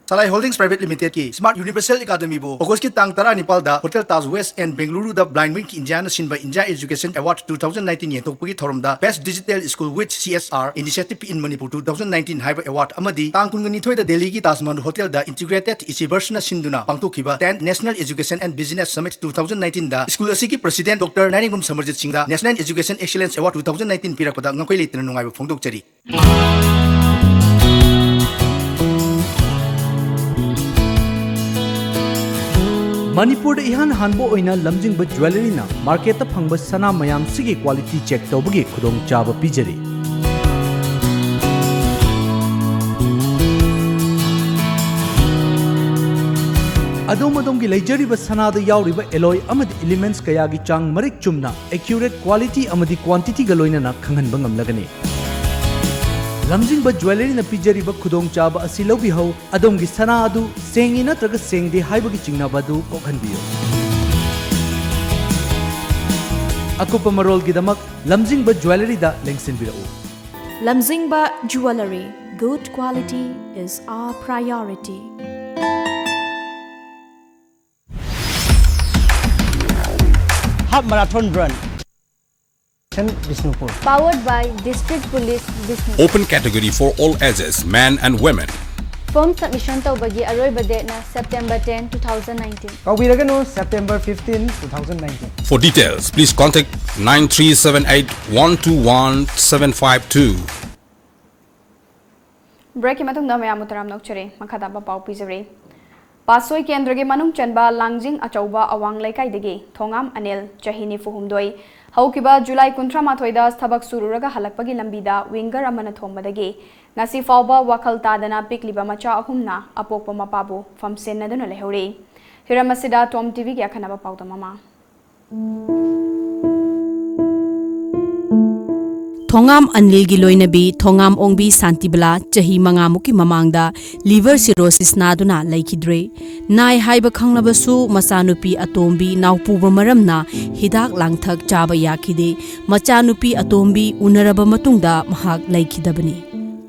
ꯁꯂꯥꯏ ꯍꯣꯜꯗꯤꯡꯁ ꯄ꯭ꯔꯥꯏꯚꯦꯠ ꯂꯤꯃꯤꯇꯦꯗꯀꯤ ꯁ꯭ꯃꯥꯔꯠ ꯌꯨꯅꯤꯚꯔꯁꯦꯜ ꯑꯦꯀꯥꯗꯃꯤꯕꯨ ꯑꯣꯒꯁꯀꯤ ꯇꯥꯡ ꯇꯔꯥꯅꯤꯄꯥꯜꯗ ꯍꯣꯇꯦꯜ ꯇꯥꯖ ꯋꯦꯁ ꯑꯦꯟ ꯕꯦꯡꯒꯂꯨꯔꯨꯗ ꯕ꯭ꯂꯥꯏꯟ ꯋꯤꯡ ꯏꯟꯗꯤꯌꯥꯅ ꯁꯤꯟꯕ India education award two thousand nineteen ꯌꯦꯟꯊꯣꯛꯄꯒꯤ ꯊꯧꯔꯝꯗ Best Digital School with C S R Initiative in Manipur two thousand nineteen ꯍꯥꯏꯕ ꯑꯦꯋꯥꯔꯗ ꯑꯃꯗꯤ ꯇꯥꯡ ꯀꯨꯟꯒ ꯅꯤꯊꯣꯏꯗ ꯗꯦꯜꯂꯤꯒꯤ ꯇꯥꯖ ꯃꯍꯜ ꯍꯣꯇꯦꯜꯗ ꯏꯟꯇꯤꯒ꯭ꯔꯦꯇꯦꯗ ꯏꯁꯤꯕꯔꯁꯅ ꯁꯤꯟꯗꯨꯅ ꯄꯥꯡꯊꯣꯛꯈꯤꯕ Tenth National Education and Business Summit two thousand nineteen the school ꯑꯁꯤꯒꯤ ꯄ꯭ꯔꯁꯤꯗꯦꯟꯠ ꯗꯣꯛꯇꯔ ꯅꯥꯏꯔꯦꯡꯕꯝ ꯁꯃꯔꯖꯤꯠ ꯁꯤꯡꯗ National Education Excellence Award two thousand nineteen ꯄꯤꯔꯛꯄꯗ ꯉꯛꯈꯩ ꯂꯩꯇꯅ ꯅꯨꯡꯉꯥꯏꯕ ꯐꯣꯡꯗꯣꯛꯆꯔꯤ꯫ ꯃꯅꯤꯄꯨꯔꯗ ꯏꯍꯥꯟ ꯍꯥꯟꯕ ꯑꯣꯏꯅ ꯂꯝꯖꯤꯡꯕ ꯖ꯭ꯋꯦꯂꯔꯤꯅ ꯃꯥꯔꯀꯦꯠꯇ ꯐꯪꯕ ꯁꯅꯥ ꯃꯌꯥꯝꯁꯤꯒꯤ ꯀ꯭ꯋꯥꯂꯤꯇꯤ ꯆꯦꯛ ꯇꯧꯕꯒꯤ ꯈꯨꯗꯣꯡꯆꯥꯕ ꯄꯤꯖꯔꯤ꯫ ꯑꯗꯣꯝ ꯑꯗꯣꯝꯒꯤ ꯂꯩꯖꯔꯤꯕ ꯁꯅꯥꯗ ꯌꯥꯎꯔꯤꯕ ꯑꯦꯂꯣꯏ ꯑꯃꯗꯤ ꯏꯂꯤꯃꯦꯟꯠꯁ ꯀꯌꯥꯒꯤ ꯆꯥꯡ ꯃꯔꯤꯛ ꯆꯨꯝꯅ, ꯑꯦꯀ꯭ꯌꯨꯔꯦꯠ ꯀ꯭ꯋꯥꯂꯤꯇꯤ ꯑꯃꯗꯤ ꯀ꯭ꯋꯥꯟꯇꯤꯇꯤꯒ ꯂꯣꯏꯅꯅ ꯈꯪꯍꯟꯕ ꯉꯝꯂꯒꯅꯤ꯫ ꯂꯝꯖꯤꯡꯕ ꯖ꯭ꯋꯦꯂꯔꯤꯅ ꯄꯤꯖꯔꯤꯕ ꯈꯨꯗꯣꯡꯆꯥꯕ ꯑꯁꯤ ꯂꯧꯕꯤꯍꯧ꯫ ꯑꯗꯣꯝꯒꯤ ꯁꯅꯥ ꯑꯗꯨ ꯁꯦꯡꯉꯤ ꯅꯠꯇ꯭ꯔꯒ ꯁꯦꯡꯗꯦ ꯍꯥꯏꯕꯒꯤ ꯆꯤꯡꯅꯕ ꯑꯗꯨ ꯀꯣꯛꯍꯟꯕꯤꯌꯨ꯫ ꯑꯀꯨꯞꯄ ꯃꯔꯣꯜꯒꯤꯗꯃꯛ ꯂꯝꯖꯤꯡꯕ ꯖ꯭ꯋꯦꯂꯔꯤꯗ ꯂꯦꯡꯁꯤꯟꯕꯤꯔꯛꯎ꯫ Lamzingba Jewellery, good quality is our priority. Half marathon run. Bishnupur. Powered by District Police Bishnupur. Open category for all ages, men and women. Form submission ꯇꯧꯕꯒꯤ ꯑꯔꯣꯏꯕ dateꯅ September ten, two thousand nineteen꯫ ꯀꯥꯎꯕꯤꯔꯒꯅꯨ, September fifteen, two thousand nineteen꯫ For details, please contact nine three seven eight one two one seven five two꯫ Breakꯀꯤ ꯃꯇꯨꯡꯗ ꯃꯌꯥꯝꯕꯨ ꯇꯔꯥꯝꯅ ꯑꯣꯛꯆꯔꯤ꯫ ꯃꯈꯥ ꯇꯥꯕ ꯄꯥꯎ ꯄꯤꯖꯔꯤ꯫ ꯄꯥꯠꯁꯣꯏ ꯀꯦꯟꯗ꯭ꯔꯒꯤ ꯃꯅꯨꯡ ꯆꯟꯕ ꯂꯥꯡꯖꯤꯡ ꯑꯆꯧꯕ ꯑꯋꯥꯡ ꯂꯩꯀꯥꯏꯗꯒꯤ ꯊꯣꯉꯥꯝ ꯑꯅꯤꯜ, ꯆꯍꯤ ꯅꯤꯐꯨ ꯍꯨꯝꯗꯣꯏ, ꯍꯧꯈꯤꯕ July ꯀꯨꯟꯊ꯭ꯔꯥ ꯃꯥꯊꯣꯏꯗ ꯊꯕꯛ ꯁꯨꯔꯨꯔꯒ ꯍꯜꯂꯛꯄꯒꯤ ꯂꯝꯕꯤꯗ winger ꯑꯃꯅ ꯊꯣꯝꯕꯗꯒꯤ ꯉꯁꯤ ꯐꯥꯎꯕ ꯋꯥꯈꯜ ꯇꯥꯗꯅ ꯄꯤꯛꯂꯤꯕ ꯃꯆꯥ ꯑꯍꯨꯝꯅ ꯑꯄꯣꯛꯄ ꯃꯄꯥꯕꯨ ꯐꯝꯁꯦꯟꯅꯗꯨꯅ ꯂꯩꯍꯧꯔꯤ꯫ ꯍꯤꯔꯝ ꯑꯁꯤꯗ Tom TVꯒꯤ ꯑꯈꯟꯅꯕ ꯄꯥꯎꯗꯝ ꯑꯃ꯫ ꯊꯣꯉꯥꯝ ꯑꯅꯤꯜꯒꯤ ꯂꯣꯏꯅꯕꯤ ꯊꯣꯉꯥꯝ ꯑꯣꯡꯕꯤ ꯁꯥꯟꯇꯤꯕꯂꯥ ꯆꯍꯤ ꯃꯉꯥꯃꯨꯛꯀꯤ ꯃꯃꯥꯡꯗ liver cirrhosis ꯅꯥꯗꯨꯅ ꯂꯩꯈꯤꯗ꯭ꯔꯦ꯫ ꯅꯥꯏ ꯍꯥꯏꯕ ꯈꯪꯂꯕꯁꯨ ꯃꯆꯥꯅꯨꯄꯤ ꯑꯇꯣꯝꯕꯤ ꯅꯥꯎꯄꯨꯕ ꯃꯔꯝꯅ ꯍꯤꯗꯥꯛ ꯂꯥꯡꯊꯛ ꯆꯥꯕ ꯌꯥꯈꯤꯗꯦ꯫ ꯃꯆꯥꯅꯨꯄꯤ ꯑꯇꯣꯝꯕꯤ ꯎꯅꯔꯕ ꯃꯇꯨꯡꯗ ꯃꯍꯥꯛ ꯂꯩꯈꯤꯗꯕꯅꯤ꯫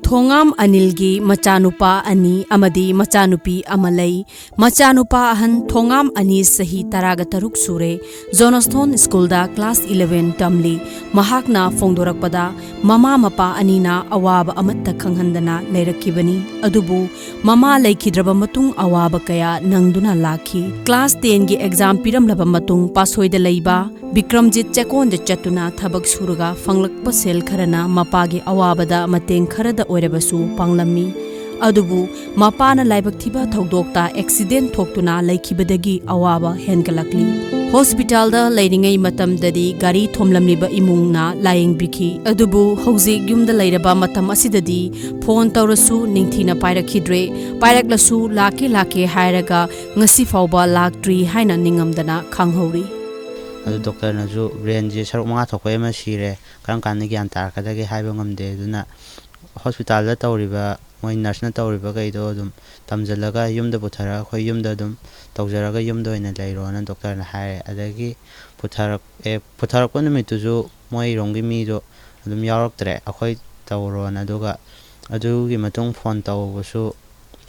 ꯊꯣꯉꯥꯝ ꯑꯅꯤꯜꯒꯤ ꯃꯆꯥꯅꯨꯄꯥ ꯑꯅꯤ ꯑꯃꯗꯤ ꯃꯆꯥꯅꯨꯄꯤ ꯑꯃ ꯂꯩ꯫ ꯃꯆꯥꯅꯨꯄꯥ ꯑꯍꯟ ꯊꯣꯉꯥꯝ ꯑꯅꯤ ꯆꯍꯤ ꯇꯔꯥꯒ ꯇꯔꯨꯛ ꯁꯨꯔꯦ꯫ ꯖꯣꯟꯁꯊꯣꯟ ꯁ꯭ꯀꯨꯜꯗ class eleven ꯇꯝꯂꯤ꯫ ꯃꯍꯥꯛꯅ ꯐꯣꯡꯗꯣꯔꯛꯄꯗ, ꯃꯃꯥ ꯃꯄꯥ ꯑꯅꯤꯅ ꯑꯋꯥꯕ ꯑꯃꯠꯇ ꯈꯪꯍꯟꯗꯅ ꯂꯩꯔꯛꯈꯤꯕꯅꯤ꯫ ꯑꯗꯨꯕꯨ ꯃꯃꯥ ꯂꯩꯈꯤꯗ꯭ꯔꯕ ꯃꯇꯨꯡ ꯑꯋꯥꯕ ꯀꯌꯥ ꯅꯪꯗꯨꯅ ꯂꯥꯛꯈꯤ꯫ Class tenꯒꯤ exam ꯄꯤꯔꯝꯂꯕ ꯃꯇꯨꯡ ꯄꯥꯠꯁꯣꯏꯗ ꯂꯩꯕ ꯕꯤꯀ꯭ꯔꯝꯖꯤꯠ ꯆꯦꯛꯀꯣꯟꯗ ꯆꯠꯇꯨꯅ ꯊꯕꯛ ꯁꯨꯔꯒ ꯐꯪꯂꯛꯄ ꯁꯦꯜ ꯈꯔꯅ ꯃꯄꯥꯒꯤ ꯑꯋꯥꯕꯗ ꯃꯇꯦꯡ ꯈꯔꯗ ꯑꯣꯏꯔꯕꯁꯨ ꯄꯥꯡꯂꯝꯃꯤ꯫ ꯑꯗꯨꯕꯨ ꯃꯄꯥꯅ ꯂꯥꯏꯕꯛ ꯊꯤꯕ ꯊꯧꯗꯣꯛꯇ accident ꯊꯣꯛꯇꯨꯅ ꯂꯩꯈꯤꯕꯗꯒꯤ ꯑꯋꯥꯕ ꯍꯦꯟꯒꯠꯂꯛꯂꯤ꯫ Hospitalꯗ ꯂꯩꯔꯤꯉꯩ ꯃꯇꯝꯗꯗꯤ ꯒꯥꯔꯤ ꯊꯣꯝꯂꯝꯂꯤꯕ ꯏꯃꯨꯡꯅ ꯂꯥꯌꯦꯡꯕꯤꯈꯤ꯫ ꯑꯗꯨꯕꯨ ꯍꯧꯖꯤꯛ ꯌꯨꯝꯗ ꯂꯩꯔꯕ ꯃꯇꯝ ꯑꯁꯤꯗꯗꯤ phone ꯇꯧꯔꯁꯨ ꯅꯤꯡꯊꯤꯅ ꯄꯥꯏꯔꯛꯈꯤꯗ꯭ꯔꯦ꯫ ꯄꯥꯏꯔꯛꯂꯁꯨ ꯂꯥꯛꯀꯦ ꯂꯥꯛꯀꯦ ꯍꯥꯏꯔꯒ ꯉꯁꯤ ꯐꯥꯎꯕ ꯂꯥꯛꯇ꯭ꯔꯤ ꯍꯥꯏꯅ ꯅꯤꯡꯉꯝꯗꯅ ꯈꯪꯍꯧꯔꯤ꯫ ꯑꯗꯨ doctorꯅꯁꯨ brainꯁꯦ ꯁꯔꯨꯛ ꯃꯉꯥ ꯊꯣꯛꯄꯩ ꯑꯃ ꯁꯤꯔꯦ, ꯀꯔꯝ ꯀꯥꯟꯗ ꯒ꯭ꯌꯥꯟ ꯇꯥꯔꯛꯀꯗꯒꯦ ꯍꯥꯏꯕ ꯉꯝꯗꯦ꯫ ꯑꯗꯨꯅ hospitalꯗ ꯇꯧꯔꯤꯕ, ꯃꯣꯏ nurseꯅ ꯇꯧꯔꯤꯕꯈꯩꯗꯣ ꯑꯗꯨꯝ ꯇꯝꯁꯤꯜꯂꯒ ꯌꯨꯝꯗ ꯄꯨꯊꯔꯒ ꯑꯩꯈꯣꯏ ꯌꯨꯝꯗ ꯑꯗꯨꯝ ꯇꯧꯖꯔꯒ ꯌꯨꯝꯗ ꯑꯣꯏꯅ ꯂꯩꯔꯣꯅ doctorꯅ ꯍꯥꯏꯔꯦ꯫ ꯑꯗꯒꯤ ꯄꯨꯊꯔꯛꯑꯦ꯫ ꯄꯨꯊꯔꯛꯄ ꯅꯨꯃꯤꯠꯇꯨꯁꯨ ꯃꯣꯏꯔꯣꯝꯒꯤ ꯃꯤꯗꯣ ꯑꯗꯨꯝ ꯌꯥꯎꯔꯛꯇ꯭ꯔꯦ, ꯑꯩꯈꯣꯏ ꯇꯧꯔꯣꯅ꯫ ꯑꯗꯨꯒ ꯑꯗꯨꯒꯤ ꯃꯇꯨꯡ phone ꯇꯧꯕꯁꯨ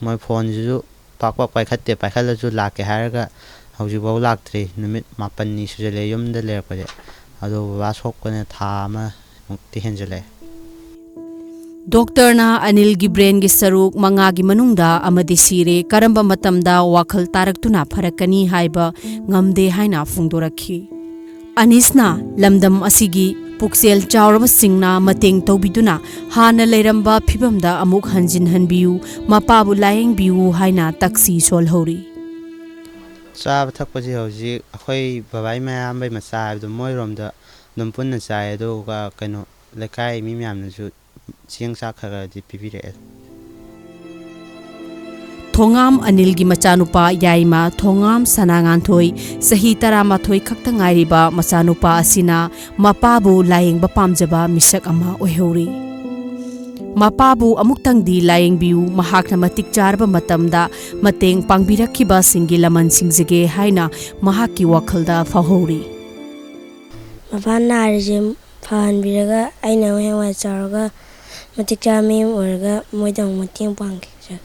ꯃꯣꯏ phoneꯁꯤꯁꯨ ꯄꯥꯛ ꯄꯥꯛ ꯄꯥꯏꯈꯠꯇꯦ꯫ ꯄꯥꯏꯈꯠꯂꯁꯨ ꯂꯥꯛꯀꯦ ꯍꯥꯏꯔꯒ ꯍꯧꯖꯤꯛꯐꯥꯎ ꯂꯥꯛꯇ꯭ꯔꯤ꯫ ꯅꯨꯃꯤꯠ ꯃꯥꯄꯟꯅꯤ ꯁꯨꯖꯜꯂꯛꯑꯦ ꯌꯨꯝꯗ ꯂꯩꯔꯛꯄꯁꯦ꯫ ꯑꯗꯣ ꯕꯕꯥ ꯁꯣꯛꯄꯅ ꯊꯥ ꯑꯃꯃꯨꯛꯇꯤ ꯍꯦꯟꯖꯜꯂꯛꯑꯦ꯫ ꯗꯣꯛꯇꯔꯅ ꯑꯅꯤꯜꯒꯤ ꯕ꯭ꯔꯦꯟꯒꯤ ꯁꯔꯨꯛ ꯃꯉꯥꯒꯤ ꯃꯅꯨꯡꯗ ꯑꯃꯗꯤ ꯁꯤꯔꯦ, ꯀꯔꯝꯕ ꯃꯇꯝꯗ ꯋꯥꯈꯜ ꯇꯥꯔꯛꯇꯨꯅ ꯐꯔꯛꯀꯅꯤ ꯍꯥꯏꯕ ꯉꯝꯗꯦ ꯍꯥꯏꯅ ꯐꯣꯡꯗꯣꯔꯛꯈꯤ꯫ ꯑꯅꯤꯁꯅ ꯂꯝꯗꯝ ꯑꯁꯤꯒꯤ ꯄꯨꯛꯆꯦꯜ ꯆꯥꯎꯔꯕꯁꯤꯡꯅ ꯃꯇꯦꯡ ꯇꯧꯕꯤꯗꯨꯅ ꯍꯥꯟꯅ ꯂꯩꯔꯝꯕ ꯐꯤꯕꯝꯗ ꯑꯃꯨꯛ ꯍꯟꯖꯤꯟꯍꯟꯕꯤꯌꯨ, ꯃꯄꯥꯕꯨ ꯂꯥꯌꯦꯡꯕꯤꯌꯨ ꯍꯥꯏꯅ ꯇꯛꯁꯤ ꯁꯣꯜꯍꯧꯔꯤ꯫ ꯆꯥꯕ ꯊꯛꯄꯁꯦ ꯍꯧꯖꯤꯛ ꯑꯩꯈꯣꯏ ꯕꯕꯥꯒꯤ ꯃꯌꯥꯝꯕꯩ ꯃꯆꯥ ꯍꯥꯏꯕꯗꯣ ꯃꯣꯏꯔꯣꯝꯗ ꯑꯗꯨꯝ ꯄꯨꯟꯅ ꯆꯥꯏ, ꯑꯗꯨꯒ ꯀꯩꯅꯣ, ꯂꯩꯀꯥꯏ ꯃꯤ ꯃꯌꯥꯝꯅꯁꯨ ꯆꯦꯡ ꯆꯥꯛ ꯈꯔ ꯈꯔꯗꯤ ꯄꯤꯕꯤꯔꯛꯑꯦ꯫ ꯊꯣꯉꯥꯝ ꯑꯅꯤꯜꯒꯤ ꯃꯆꯥꯅꯨꯄꯥ ꯌꯥꯏꯃ ꯊꯣꯉꯥꯝ ꯁꯅꯥꯉꯥꯟꯊꯣꯏ, ꯆꯍꯤ ꯇꯔꯥꯃꯥꯊꯣꯏ ꯈꯛꯇ ꯉꯥꯏꯔꯤꯕ ꯃꯆꯥꯅꯨꯄꯥ ꯑꯁꯤꯅ ꯃꯄꯥꯕꯨ ꯂꯥꯌꯦꯡꯕ ꯄꯥꯝꯖꯕ ꯃꯤꯁꯛ ꯑꯃ ꯑꯣꯏꯍꯧꯔꯤ꯫ ꯃꯄꯥꯕꯨ ꯑꯃꯨꯛꯇꯪꯗꯤ ꯂꯥꯌꯦꯡꯕꯤꯌꯨ, ꯃꯍꯥꯛꯅ ꯃꯇꯤꯛ ꯆꯥꯔꯕ ꯃꯇꯝꯗ ꯃꯇꯦꯡ ꯄꯥꯡꯕꯤꯔꯛꯈꯤꯕꯁꯤꯡꯒꯤ ꯂꯃꯟ ꯁꯤꯡꯖꯒꯦ ꯍꯥꯏꯅ ꯃꯍꯥꯛꯀꯤ ꯋꯥꯈꯜꯗ ꯐꯥꯎꯍꯧꯔꯤ꯫ ꯃꯄꯥ ꯅꯥꯔꯤꯁꯦ ꯐꯍꯟꯕꯤꯔꯒ ꯑꯩꯅ ꯍꯌꯦꯡꯋꯥꯏ ꯆꯥꯎꯔꯒ ꯃꯇꯤꯛ ꯆꯥꯕ ꯃꯤ ꯑꯃ ꯑꯣꯏꯔꯒ ꯃꯣꯏꯗ ꯑꯃꯨꯛ ꯃꯇꯦꯡ ꯄꯥꯡꯈꯤꯖꯒꯦ꯫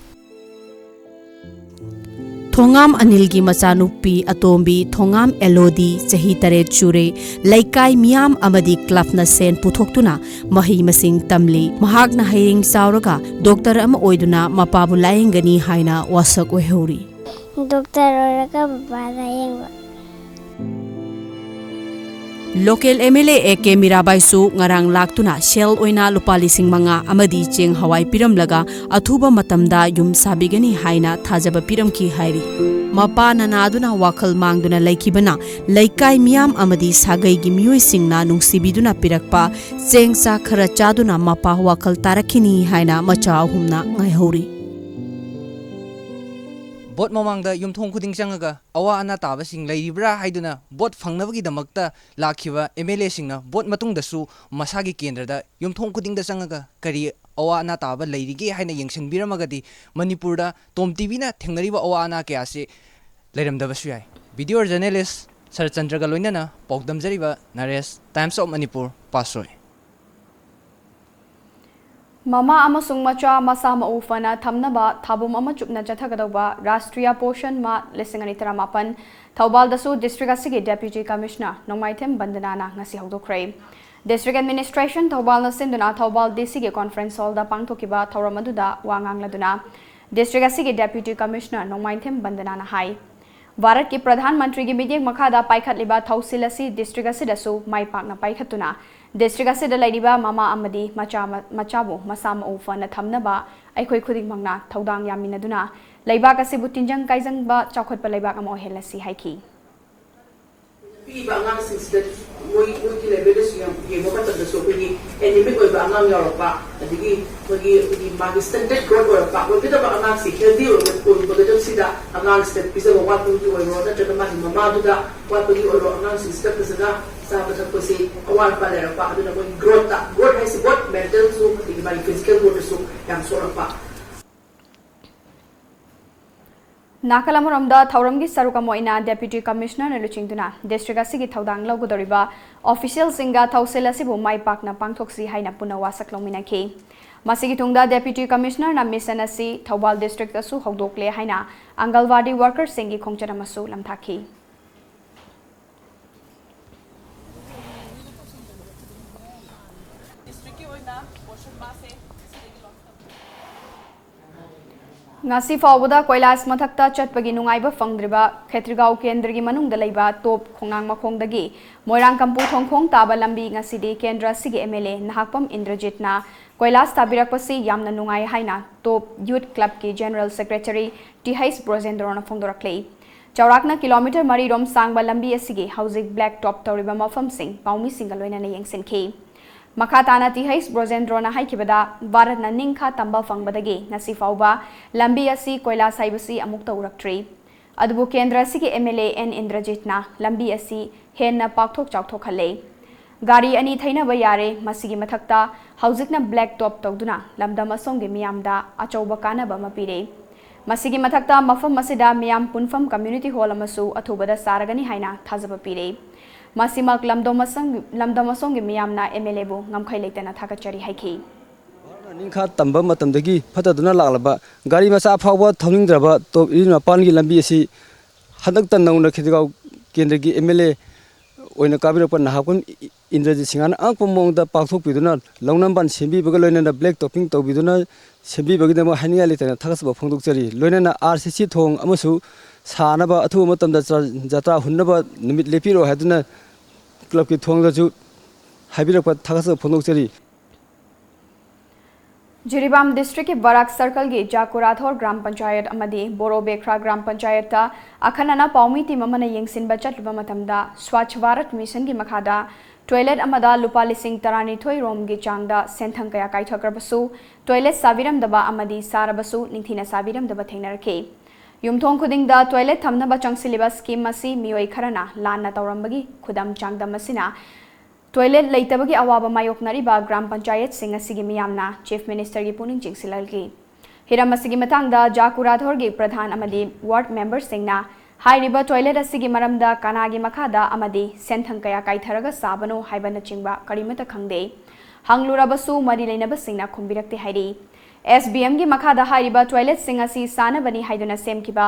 ꯊꯣꯉꯥꯝ ꯑꯅꯤꯜꯒꯤ ꯃꯆꯥꯅꯨꯄꯤ ꯑꯇꯣꯝꯕꯤ ꯊꯣꯉꯥꯝ ꯑꯦꯂꯣꯗꯤ ꯆꯍꯤ ꯇꯔꯦꯠ ꯁꯨꯔꯦ꯫ ꯂꯩꯀꯥꯏ ꯃꯤꯌꯥꯝ ꯑꯃꯗꯤ ꯀ꯭ꯂꯕꯅ ꯁꯦꯟ ꯄꯨꯊꯣꯛꯇꯨꯅ ꯃꯍꯩ ꯃꯁꯤꯡ ꯇꯝꯂꯤ꯫ ꯃꯍꯥꯛꯅ ꯍꯌꯦꯡ ꯆꯥꯎꯔꯒ ꯗꯣꯛꯇꯔ ꯑꯃ ꯑꯣꯏꯗꯨꯅ ꯃꯄꯥꯕꯨ ꯂꯥꯌꯦꯡꯒꯅꯤ ꯍꯥꯏꯅ ꯋꯥꯁꯛ ꯑꯣꯏꯍꯧꯔꯤ꯫ ꯗꯣꯛꯇꯔ ꯑꯣꯏꯔꯒ ꯕꯕꯥ ꯂꯥꯌꯦꯡꯕ꯫ Local M L A A K ꯃꯤꯔꯥꯕꯥꯏꯁꯨ ꯉꯔꯥꯡ ꯂꯥꯛꯇꯨꯅ ꯁꯦꯜ ꯑꯣꯏꯅ ꯂꯨꯄꯥ ꯂꯤꯁꯤꯡ ꯃꯉꯥ ꯑꯃꯗꯤ ꯆꯦꯡ ꯍꯋꯥꯏ ꯄꯤꯔꯝꯂꯒ ꯑꯊꯨꯕ ꯃꯇꯝꯗ ꯌꯨꯝ ꯁꯥꯕꯤꯒꯅꯤ ꯍꯥꯏꯅ ꯊꯥꯖꯕ ꯄꯤꯔꯝꯈꯤ ꯍꯥꯏꯔꯤ꯫ ꯃꯄꯥꯅ ꯅꯥꯗꯨꯅ ꯋꯥꯈꯜ ꯃꯥꯡꯗꯨꯅ ꯂꯩꯈꯤꯕꯅ ꯂꯩꯀꯥꯏ ꯃꯤꯌꯥꯝ ꯑꯃꯗꯤ ꯁꯥꯒꯩꯒꯤ ꯃꯤꯑꯣꯏꯁꯤꯡꯅ ꯅꯨꯡꯁꯤꯕꯤꯗꯨꯅ ꯄꯤꯔꯛꯄ ꯆꯦꯡ ꯆꯥꯛ ꯈꯔ ꯆꯥꯗꯨꯅ ꯃꯄꯥ ꯋꯥꯈꯜ ꯇꯥꯔꯛꯈꯤꯅꯤ ꯍꯥꯏꯅ ꯃꯆꯥ ꯑꯍꯨꯝꯅ ꯉꯥꯏꯍꯧꯔꯤ꯫ ꯚꯣꯠ ꯃꯃꯥꯡꯗ ꯌꯨꯝꯊꯣꯡ ꯈꯨꯗꯤꯡ ꯆꯪꯉꯒ ꯑꯋꯥ ꯑꯅꯥ ꯇꯥꯕꯁꯤꯡ ꯂꯩꯔꯤꯕ꯭ꯔꯥ ꯍꯥꯏꯗꯨꯅ ꯚꯣꯠ ꯐꯪꯅꯕꯒꯤꯗꯃꯛꯇ ꯂꯥꯛꯈꯤꯕ ꯑꯦꯝ ꯑꯦꯜ ꯑꯦꯁꯤꯡꯅ ꯚꯣꯠ ꯃꯇꯨꯡꯗꯁꯨ ꯃꯁꯥꯒꯤ ꯀꯦꯟꯗ꯭ꯔꯗ ꯌꯨꯝꯊꯣꯡ ꯈꯨꯗꯤꯡꯗ ꯆꯪꯉꯒ ꯀꯔꯤ ꯑꯋꯥ ꯑꯅꯥ ꯇꯥꯕ ꯂꯩꯔꯤꯒꯦ ꯍꯥꯏꯅ ꯌꯦꯡꯁꯤꯟꯕꯤꯔꯝꯃꯒꯗꯤ ꯃꯅꯤꯄꯨꯔꯗ ꯇꯣꯝ ꯇꯤꯚꯤꯅ ꯊꯦꯡꯅꯔꯤꯕ ꯑꯋꯥ ꯑꯅꯥ ꯀꯌꯥꯁꯤ ꯂꯩꯔꯝꯗꯕꯁꯨ ꯌꯥꯏ꯫ ꯚꯤꯗꯤꯑꯣ ꯖꯔꯅꯦꯂꯤꯁ ꯁꯔꯠꯆꯟꯗ꯭ꯔꯒ ꯂꯣꯏꯅꯅ ꯄꯥꯎ ꯗꯝꯖꯔꯤꯕ ꯅꯔꯦꯁ, Times of Manipur, ꯄꯥꯠꯁꯣꯏ꯫ ꯃꯃꯥ ꯑꯃꯁꯨꯡ ꯃꯆꯥ ꯃꯁꯥ ꯃꯎ ꯐꯅ ꯊꯝꯅꯕ ꯊꯥꯕꯨꯝ ꯑꯃ ꯆꯨꯞꯅ ꯆꯠꯊꯒꯗꯧꯕ ꯔꯥꯁꯇ꯭ꯔꯤꯌꯥ ꯄꯣꯁꯟ ꯃꯥꯍ ꯂꯤꯁꯤꯡ ꯑꯅꯤ ꯇꯔꯥꯃꯥꯄꯟ ꯊꯧꯕꯥꯜꯗꯁꯨ ꯗꯤꯁꯇ꯭ꯔꯤꯛ ꯑꯁꯤꯒꯤ ꯗꯦꯄ꯭ꯌꯨꯇꯤ ꯀꯃꯤꯁꯅꯔ ꯅꯣꯡꯃꯥꯏꯊꯦꯝ ꯕꯟꯗꯅꯥꯅ ꯉꯁꯤ ꯍꯧꯗꯣꯛꯈ꯭ꯔꯦ꯫ District Administration ꯊꯧꯕꯥꯜꯅ ꯁꯤꯟꯗꯨꯅ ꯊꯧꯕꯥꯜ D C ꯒꯤ conference hall ꯗ ꯄꯥꯡꯊꯣꯛꯈꯤꯕ ꯊꯧꯔꯝ ꯑꯗꯨꯗ ꯋꯥ ꯉꯥꯡꯂꯗꯨꯅ district ꯑꯁꯤꯒꯤ Deputy Commissioner ꯅꯣꯡꯃꯥꯏꯊꯦꯝ ꯕꯟꯗꯅꯥꯅ ꯍꯥꯏ, ꯚꯥꯔꯠꯀꯤ ꯄ꯭ꯔꯙꯥꯟ ꯃꯟꯇ꯭ꯔꯤꯒꯤ ꯃꯤꯠꯌꯦꯡ ꯃꯈꯥꯗ ꯄꯥꯏꯈꯠꯂꯤꯕ ꯊꯧꯁꯤꯜ ꯑꯁꯤ district ꯑꯁꯤꯗꯁꯨ ꯃꯥꯏ ꯄꯥꯛꯅ ꯄꯥꯏꯈꯠꯇꯨꯅ district ꯑꯁꯤꯗ ꯂꯩꯔꯤꯕ ꯃꯃꯥ ꯑꯃꯗꯤ ꯃꯆꯥ, ꯃꯆꯥꯕꯨ ꯃꯁꯥ ꯃꯎ ꯐꯅ ꯊꯝꯅꯕ ꯑꯩꯈꯣꯏ ꯈꯨꯗꯤꯡꯃꯛꯅ ꯊꯧꯗꯥꯡ ꯌꯥꯃꯤꯟꯅꯗꯨꯅ ꯂꯩꯕꯥꯛ ꯑꯁꯤꯕꯨ ꯇꯤꯟꯖꯪ ꯀꯥꯏꯖꯪꯕ ꯆꯥꯎꯈꯠꯄ ꯂꯩꯕꯥꯛ ꯑꯃ ꯑꯣꯏꯍꯜꯂꯁꯤ ꯍꯥꯏꯈꯤ꯫ ꯄꯤꯛꯏꯕ ꯑꯉꯥꯡꯁꯤꯡꯁꯤꯗ ꯃꯣꯏ, ꯃꯣꯏꯒꯤ ꯂꯦꯚꯦꯜꯗꯁꯨ ꯌꯥꯝ ꯌꯦꯡꯕ ꯃꯇꯝꯗꯁꯨ ꯑꯩꯈꯣꯏꯒꯤ ꯑꯦꯅꯦꯃꯤꯛ ꯑꯣꯏꯕ ꯑꯉꯥꯡ ꯌꯥꯎꯔꯛꯄ, ꯑꯗꯒꯤ ꯑꯩꯈꯣꯏꯒꯤ, ꯑꯩꯈꯣꯏꯒꯤ ꯃꯥꯒꯤ ꯁ꯭ꯇꯦꯟꯗꯔꯠ ꯒ꯭ꯔꯣꯠ ꯑꯣꯏꯔꯛꯄ, ꯑꯣꯏꯒꯗꯕ ꯑꯉꯥꯡꯁꯤ ꯍꯦꯜꯗꯤ ꯑꯣꯏꯕ, ꯑꯣꯏꯕꯒꯗꯕꯁꯤꯗ ꯑꯉꯥꯡꯁꯤꯗ ꯄꯤꯖꯕ ꯋꯥꯠꯄꯒꯤ ꯑꯣꯏꯔꯣ, ꯅꯠꯇ꯭ꯔꯒ ꯃꯥꯒꯤ ꯃꯃꯥꯗꯨꯗ ꯋꯥꯠꯄꯒꯤ ꯑꯣꯏꯔꯣ, ꯑꯉꯥꯡꯁꯤꯡꯁꯤꯗ ꯐꯖꯅ ꯆꯥꯕ ꯊꯛꯄꯁꯤ ꯑꯋꯥꯠ ꯑꯄꯥ ꯂꯩꯔꯛꯄ, ꯑꯗꯨꯅ ꯃꯣꯏꯒꯤ ꯒ꯭ꯔꯣꯠꯇ, ꯒ꯭ꯔꯣꯠ ꯍꯥꯏꯁꯤ ꯕꯣꯠ ꯃꯦꯟꯇꯦꯜꯁꯨ ꯑꯗꯒꯤ ꯃꯥꯒꯤ ꯐꯤꯖꯤꯀꯦꯜ ꯒ꯭ꯔꯣꯠꯇꯁꯨ ꯌꯥꯝ ꯁꯣꯛꯂꯛꯄ꯫ ꯅꯥꯀꯜ ꯑꯃꯔꯣꯝꯗ ꯊꯧꯔꯝꯒꯤ ꯁꯔꯨꯛ ꯑꯃ ꯑꯣꯏꯅ Deputy Commissioner ꯅ ꯂꯨꯆꯤꯡꯗꯨꯅ district ꯑꯁꯤꯒꯤ ꯊꯧꯗꯥꯡ ꯂꯧꯒꯗꯧꯔꯤꯕ official ꯁꯤꯡꯒ ꯊꯧꯁꯤꯜ ꯑꯁꯤꯕꯨ ꯃꯥꯏ ꯄꯥꯛꯅ ꯄꯥꯡꯊꯣꯛꯁꯤ ꯍꯥꯏꯅ ꯄꯨꯟꯅ ꯋꯥꯁꯛ ꯂꯧꯃꯤꯟꯅꯈꯤ꯫ ꯃꯁꯤꯒꯤ ꯇꯨꯡꯗ Deputy Commissioner ꯅ mission ꯑꯁꯤ ꯊꯧꯕꯥꯜ district ꯇꯁꯨ ꯍꯧꯗꯣꯛꯂꯦ ꯍꯥꯏꯅ ꯑꯪꯒꯜꯋꯥꯗꯤ worker ꯁꯤꯡꯒꯤ ꯈꯣꯡꯆꯠ ꯑꯃꯁꯨ ꯂꯝꯊꯥꯈꯤ꯫ ꯉꯁꯤ ꯐꯥꯎꯕꯗ ꯀꯣꯏꯂꯥꯁ ꯃꯊꯛꯇ ꯆꯠꯄꯒꯤ ꯅꯨꯡꯉꯥꯏꯕ ꯐꯪꯗ꯭ꯔꯤꯕ ꯈꯦꯇ꯭ꯔꯤꯒꯥꯎ ꯀꯦꯟꯗ꯭ꯔꯒꯤ ꯃꯅꯨꯡꯗ ꯂꯩꯕ ꯇꯣꯞ ꯈꯣꯡꯅꯥꯡ ꯃꯈꯣꯡꯗꯒꯤ ꯃꯣꯏꯔꯥꯡ ꯀꯝꯄꯨ ꯊꯣꯡꯈꯣꯡ ꯇꯥꯕ ꯂꯝꯕꯤ ꯉꯁꯤꯗꯤ ꯀꯦꯟꯗ꯭ꯔ ꯑꯁꯤꯒꯤ M L A ꯅꯍꯥꯛꯄꯝ ꯏꯟꯗ꯭ꯔꯖꯤꯠꯅ ꯀꯣꯏꯂꯥꯁ ꯊꯥꯕꯤꯔꯛꯄꯁꯤ ꯌꯥꯝꯅ ꯅꯨꯡꯉꯥꯏ ꯍꯥꯏꯅ ꯇꯣꯞ youth club ꯀꯤ general secretary T H ꯕ꯭ꯔꯣꯖꯦꯟꯗ꯭ꯔꯣꯅ ꯐꯣꯡꯗꯣꯔꯛꯂꯤ꯫ ꯆꯥꯎꯔꯥꯛꯅ kilometre ꯃꯔꯤ ꯔꯣꯝ ꯁꯥꯡꯕ ꯂꯝꯕꯤ ꯑꯁꯤꯒꯤ ꯍꯧꯖꯤꯛ black top ꯇꯧꯔꯤꯕ ꯃꯐꯝꯁꯤꯡ ꯄꯥꯎꯃꯤꯁꯤꯡꯒ ꯂꯣꯏꯅꯅ ꯌꯦꯡꯁꯤꯟꯈꯤ꯫ ꯃꯈꯥ ꯇꯥꯅ T H ꯕ꯭ꯔꯣꯖꯦꯟꯗ꯭ꯔꯣꯅ ꯍꯥꯏꯈꯤꯕꯗ, ꯚꯥꯔꯠꯅ ꯅꯤꯡꯈꯥ ꯇꯝꯕ ꯐꯪꯕꯗꯒꯤ ꯉꯁꯤ ꯐꯥꯎꯕ ꯂꯝꯕꯤ ꯑꯁꯤ ꯀꯣꯏꯂꯥꯁ ꯍꯥꯏꯕꯁꯤ ꯑꯃꯨꯛꯇ ꯎꯔꯛꯇ꯭ꯔꯤ꯫ ꯑꯗꯨꯕꯨ ꯀꯦꯟꯗ꯭ꯔ ꯑꯁꯤꯒꯤ M L A N ꯏꯟꯗ꯭ꯔꯖꯤꯠꯅ ꯂꯝꯕꯤ ꯑꯁꯤ ꯍꯦꯟꯅ ꯄꯥꯛꯊꯣꯛ ꯆꯥꯎꯊꯣꯛꯍꯜꯂꯦ꯫ ꯒꯥꯔꯤ ꯑꯅꯤ ꯊꯩꯅꯕ ꯌꯥꯔꯦ꯫ ꯃꯁꯤꯒꯤ ꯃꯊꯛꯇ ꯍꯧꯖꯤꯛꯅ black top ꯇꯧꯗꯨꯅ ꯂꯝꯗꯝ ꯑꯁꯣꯝꯒꯤ ꯃꯤꯌꯥꯝꯗ ꯑꯆꯧꯕ ꯀꯥꯟꯅꯕ ꯑꯃ ꯄꯤꯔꯦ꯫ ꯃꯁꯤꯒꯤ ꯃꯊꯛꯇ ꯃꯐꯝ ꯑꯁꯤꯗ ꯃꯤꯌꯥꯝ ꯄꯨꯟꯐꯝ community hall ꯑꯃꯁꯨ ꯑꯊꯨꯕꯗ ꯁꯥꯔꯒꯅꯤ ꯍꯥꯏꯅ ꯊꯥꯖꯕ ꯄꯤꯔꯦ꯫ ꯃꯁꯤꯃꯛ ꯂꯝꯗꯝ ꯑꯁꯣꯝ-, ꯂꯝꯗꯝ ꯑꯁꯣꯝꯒꯤ ꯃꯤꯌꯥꯝꯅ M L A ꯕꯨ ꯉꯝꯈꯩ ꯂꯩꯇꯅ ꯊꯥꯒꯠꯆꯔꯤ ꯍꯥꯏꯈꯤ꯫ ꯚꯥꯔꯠꯅ ꯅꯤꯡꯈꯥ ꯇꯝꯕ ꯃꯇꯝꯗꯒꯤ ꯐꯠꯇꯗꯨꯅ ꯂꯥꯛꯂꯕ ꯒꯥꯔꯤ ꯃꯆꯥ ꯐꯥꯎꯕ ꯊꯧꯅꯤꯡꯗ꯭ꯔꯕ ꯇꯣꯞ ꯏꯔꯤꯜ ꯃꯄꯥꯟꯒꯤ ꯂꯝꯕꯤ ꯑꯁꯤ ꯍꯟꯗꯛꯇ ꯅꯧꯅ ꯈꯦꯇ꯭ꯔꯤꯒꯥꯎ ꯀꯦꯟꯗ꯭ꯔꯒꯤ M L A ꯑꯣꯏꯅ ꯀꯥꯕꯤꯔꯛꯄ ꯅꯍꯥꯛꯄꯨ ꯏꯟꯗ꯭ꯔꯖꯤꯠ ꯁꯤꯡꯍꯅ ꯑꯉꯛꯄ ꯃꯑꯣꯡꯗ ꯄꯥꯡꯊꯣꯛꯄꯤꯗꯨꯅ ꯂꯧꯅꯝꯕꯥꯟ ꯁꯦꯝꯕꯤꯕꯒ ꯂꯣꯏꯅꯅ black topping ꯇꯧꯕꯤꯗꯨꯅ ꯁꯦꯝꯕꯤꯕꯒꯤꯗꯃꯛ ꯍꯥꯏꯅꯤꯡꯉꯥꯏ ꯂꯩꯇꯅ ꯊꯥꯒꯠꯆꯕ ꯐꯣꯡꯗꯣꯛꯆꯔꯤ꯫ ꯂꯣꯏꯅꯅ RCC ꯊꯣꯡ ꯑꯃꯁꯨ ꯁꯥꯅꯕ ꯑꯊꯨꯕ ꯃꯇꯝꯗ ꯖꯇ꯭ꯔꯥ ꯍꯨꯟꯅꯕ ꯅꯨꯃꯤꯠ ꯂꯦꯞꯄꯤꯔꯣ ꯍꯥꯏꯗꯨꯅ clubꯀꯤ ꯊꯣꯡꯗꯁꯨ ꯍꯥꯏꯕꯤꯔꯛꯄ ꯊꯥꯒꯠꯆꯕ ꯐꯣꯡꯗꯣꯛꯆꯔꯤ꯫ ꯖꯤꯔꯤꯕꯥꯝ districtꯀꯤ ꯕꯔꯥꯛ circleꯒꯤ ꯖꯥꯀꯨꯔꯥꯊꯣꯔ ꯒ꯭ꯔꯥꯝ ꯄꯟꯆꯥꯌꯠ ꯑꯃꯗꯤ ꯕꯣꯔꯣꯕꯦꯈ꯭ꯔꯥ ꯒ꯭ꯔꯥꯝ ꯄꯟꯆꯥꯌꯠꯇ ꯑꯈꯟꯅꯅ ꯄꯥꯎꯃꯤ team ꯑꯃꯅ ꯌꯦꯡꯁꯤꯟꯕ ꯆꯠꯂꯨꯕ ꯃꯇꯝꯗ Swachh Bharat Missionꯒꯤ ꯃꯈꯥꯗ toilet ꯑꯃꯗ ꯂꯨꯄꯥ ꯂꯤꯁꯤꯡ ꯇꯔꯥꯅꯤꯊꯣꯏ ꯔꯣꯝꯒꯤ ꯆꯥꯡꯗ ꯁꯦꯟꯊꯪ ꯀꯌꯥ ꯀꯥꯏꯊꯈ꯭ꯔꯕꯁꯨ toilet ꯁꯥꯕꯤꯔꯝꯗꯕ ꯑꯃꯗꯤ ꯁꯥꯔꯕꯁꯨ ꯅꯤꯡꯊꯤꯅ ꯁꯥꯕꯤꯔꯝꯗꯕ ꯊꯦꯡꯅꯔꯛꯈꯤ꯫ ꯌꯨꯝꯊꯣꯡ ꯈꯨꯗꯤꯡꯗ toilet ꯊꯝꯅꯕ ꯆꯪꯁꯤꯜꯂꯤꯕ scheme ꯑꯁꯤ ꯃꯤꯑꯣꯏ ꯈꯔꯅ ꯂꯥꯟꯅ ꯇꯧꯔꯝꯕꯒꯤ ꯈꯨꯗꯝ ꯆꯥꯡꯗꯝ ꯑꯁꯤꯅ toilet ꯂꯩꯇꯕꯒꯤ ꯑꯋꯥꯕ ꯃꯥꯌꯣꯛꯅꯔꯤꯕ ꯒ꯭ꯔꯥꯝ ꯄꯟꯆꯥꯌꯠꯁꯤꯡ ꯑꯁꯤꯒꯤ ꯃꯤꯌꯥꯝꯅ Chief Ministerꯒꯤ ꯄꯨꯛꯅꯤꯡ ꯆꯤꯡꯁꯤꯜꯍꯜꯂꯤ꯫ ꯍꯤꯔꯝ ꯑꯁꯤꯒꯤ ꯃꯇꯥꯡꯗ ꯖꯥꯀꯨꯔꯥꯊꯣꯔꯒꯤ ꯄ꯭ꯔꯙꯥꯟ ꯑꯃꯗꯤ ward memberꯁꯤꯡꯅ ꯍꯥꯏꯔꯤꯕ toilet ꯑꯁꯤꯒꯤ ꯃꯔꯝꯗ ꯀꯅꯥꯒꯤ ꯃꯈꯥꯗ ꯑꯃꯗꯤ ꯁꯦꯟꯊꯪ ꯀꯌꯥ ꯀꯥꯏꯊꯔꯒ ꯁꯥꯕꯅꯣ ꯍꯥꯏꯕꯅꯆꯤꯡꯕ ꯀꯔꯤꯃꯠꯇ ꯈꯪꯗꯦ꯫ ꯍꯪꯂꯨꯔꯕꯁꯨ ꯃꯔꯤ ꯂꯩꯅꯕꯁꯤꯡꯅ ꯈꯨꯝꯕꯤꯔꯛꯇꯦ ꯍꯥꯏꯔꯤ꯫ SBMꯒꯤ ꯃꯈꯥꯗ ꯍꯥꯏꯔꯤꯕ toiletꯁꯤꯡ ꯑꯁꯤ ꯁꯥꯅꯕꯅꯤ ꯍꯥꯏꯗꯨꯅ ꯁꯦꯝꯈꯤꯕ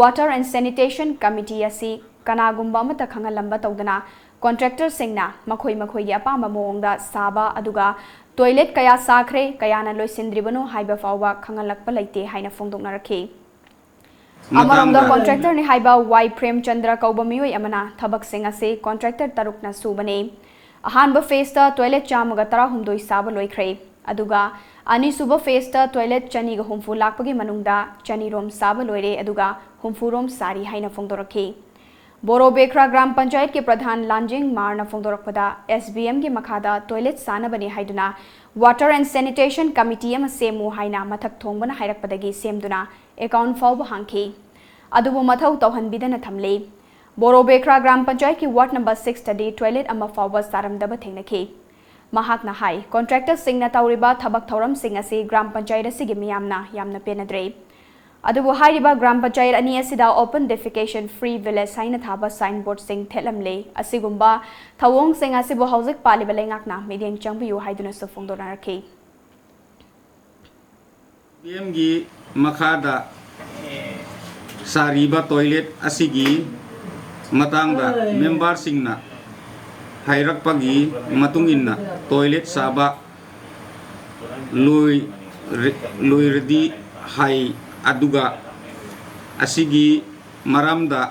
Water and Sanitation Committee ꯑꯁꯤ ꯀꯅꯥꯒꯨꯝꯕ ꯑꯃꯠꯇ ꯈꯪꯍꯜꯂꯝꯕ ꯇꯧꯗꯅ contractorꯁꯤꯡꯅ ꯃꯈꯣꯏ ꯃꯈꯣꯏꯒꯤ ꯑꯄꯥꯝꯕ ꯃꯑꯣꯡꯗ ꯁꯥꯕ ꯑꯗꯨꯒ toilet ꯀꯌꯥ ꯁꯥꯈ꯭ꯔꯦ, ꯀꯌꯥꯅ ꯂꯣꯏꯁꯤꯟꯗ꯭ꯔꯤꯕꯅꯣ ꯍꯥꯏꯕ ꯐꯥꯎꯕ ꯈꯪꯍꯜꯂꯛꯄ ꯂꯩꯇꯦ ꯍꯥꯏꯅ ꯐꯣꯡꯗꯣꯛꯅꯔꯛꯈꯤ꯫ ꯑꯃꯔꯣꯝꯗ contractorꯅꯤ ꯍꯥꯏꯕ ꯋꯥꯏ ꯄ꯭ꯔꯦꯝꯆꯟꯗ꯭ꯔ ꯀꯧꯕ ꯃꯤꯑꯣꯏ ꯑꯃꯅ ꯊꯕꯛꯁꯤꯡ ꯑꯁꯤ contractor ꯇꯔꯨꯛꯅ ꯁꯨꯕꯅꯤ꯫ ꯑꯍꯥꯟꯕ phaseꯇ toilet ꯆꯥꯝꯃꯒ ꯇꯔꯥꯍꯨꯝꯗꯣꯏ ꯁꯥꯕ ꯂꯣꯏꯈ꯭ꯔꯦ꯫ ꯑꯗꯨꯒ ꯑꯅꯤꯁꯨꯕ phaseꯇ toilet ꯆꯅꯤꯒ ꯍꯨꯝꯐꯨ ꯂꯥꯛꯄꯒꯤ ꯃꯅꯨꯡꯗ ꯆꯅꯤꯔꯣꯝ ꯁꯥꯕ ꯂꯣꯏꯔꯦ, ꯑꯗꯨꯒ ꯍꯨꯝꯐꯨꯔꯣꯝ ꯁꯥꯔꯤ ꯍꯥꯏꯅ ꯐꯣꯡꯗꯣꯔꯛꯈꯤ꯫ ꯕꯣꯔꯣꯕꯦꯈ꯭ꯔꯥ ꯒ꯭ꯔꯥꯝ ꯄꯟꯆꯥꯌꯠꯀꯤ ꯄ꯭ꯔꯙꯥꯟ ꯂꯥꯟꯖꯦꯡ ꯃꯥꯔꯅ ꯐꯣꯡꯗꯣꯔꯛꯄꯗ, SBMꯒꯤ ꯃꯈꯥꯗ toilet ꯁꯥꯅꯕꯅꯤ ꯍꯥꯏꯗꯨꯅ Water and Sanitation Committee ꯑꯃ ꯁꯦꯝꯃꯨ ꯍꯥꯏꯅ ꯃꯊꯛ ꯊꯣꯡꯕꯅ ꯍꯥꯏꯔꯛꯄꯗꯒꯤ ꯁꯦꯝꯗꯨꯅ account ꯐꯥꯎꯕ ꯍꯥꯡꯈꯤ꯫ ꯑꯗꯨꯕꯨ ꯃꯊꯧ ꯇꯧꯍꯟꯕꯤꯗꯅ ꯊꯝꯂꯤ꯫ ꯕꯣꯔꯣꯕꯦꯈ꯭ꯔꯥ ꯒ꯭ꯔꯥꯝ ꯄꯟꯆꯥꯌꯠꯀꯤ ward number sixꯇꯗꯤ toilet ꯑꯃ ꯐꯥꯎꯕ ꯁꯥꯔꯝꯗꯕ ꯊꯦꯡꯅꯈꯤ꯫ ꯃꯍꯥꯛꯅ ꯍꯥꯏ, contractorꯁꯤꯡꯅ ꯇꯧꯔꯤꯕ ꯊꯕꯛ ꯊꯧꯔꯝꯁꯤꯡ ꯑꯁꯤ ꯒ꯭ꯔꯥꯝ ꯄꯟꯆꯥꯌꯠ ꯑꯁꯤꯒꯤ ꯃꯤꯌꯥꯝꯅ ꯌꯥꯝꯅ ꯄꯦꯟꯅꯗ꯭ꯔꯦ꯫ ꯑꯗꯨꯕꯨ ꯍꯥꯏꯔꯤꯕ ꯒ꯭ꯔꯥꯝ ꯄꯟꯆꯥꯌꯠ ꯑꯅꯤ ꯑꯁꯤꯗ open defecation free village ꯍꯥꯏꯅ ꯊꯥꯕ signboardꯁꯤꯡ ꯊꯦꯠꯂꯝꯂꯦ꯫ ꯑꯁꯤꯒꯨꯝꯕ ꯊꯧꯑꯣꯡꯁꯤꯡ ꯑꯁꯤꯕꯨ ꯍꯧꯖꯤꯛ ꯄꯥꯜꯂꯤꯕ ꯂꯩꯉꯥꯛꯅ ꯃꯤꯠꯌꯦꯡ ꯆꯪꯕꯤꯌꯨ ꯍꯥꯏꯗꯨꯅꯁꯨ ꯐꯣꯡꯗꯣꯛꯅꯔꯛꯈꯤ꯫ SBMꯒꯤ ꯃꯈꯥꯗ ꯁꯥꯔꯤꯕ toilet ꯑꯁꯤꯒꯤ ꯃꯇꯥꯡꯗ memberꯁꯤꯡꯅ ꯍꯥꯏꯔꯛꯄꯒꯤ ꯃꯇꯨꯡ ꯏꯟꯅ ꯇꯣꯏꯂꯦꯠ ꯁꯥꯕ ꯂꯣꯏꯔ-, ꯂꯣꯏꯔꯗꯤ ꯍꯥꯏ꯫ ꯑꯗꯨꯒ ꯑꯁꯤꯒꯤ ꯃꯔꯝꯗ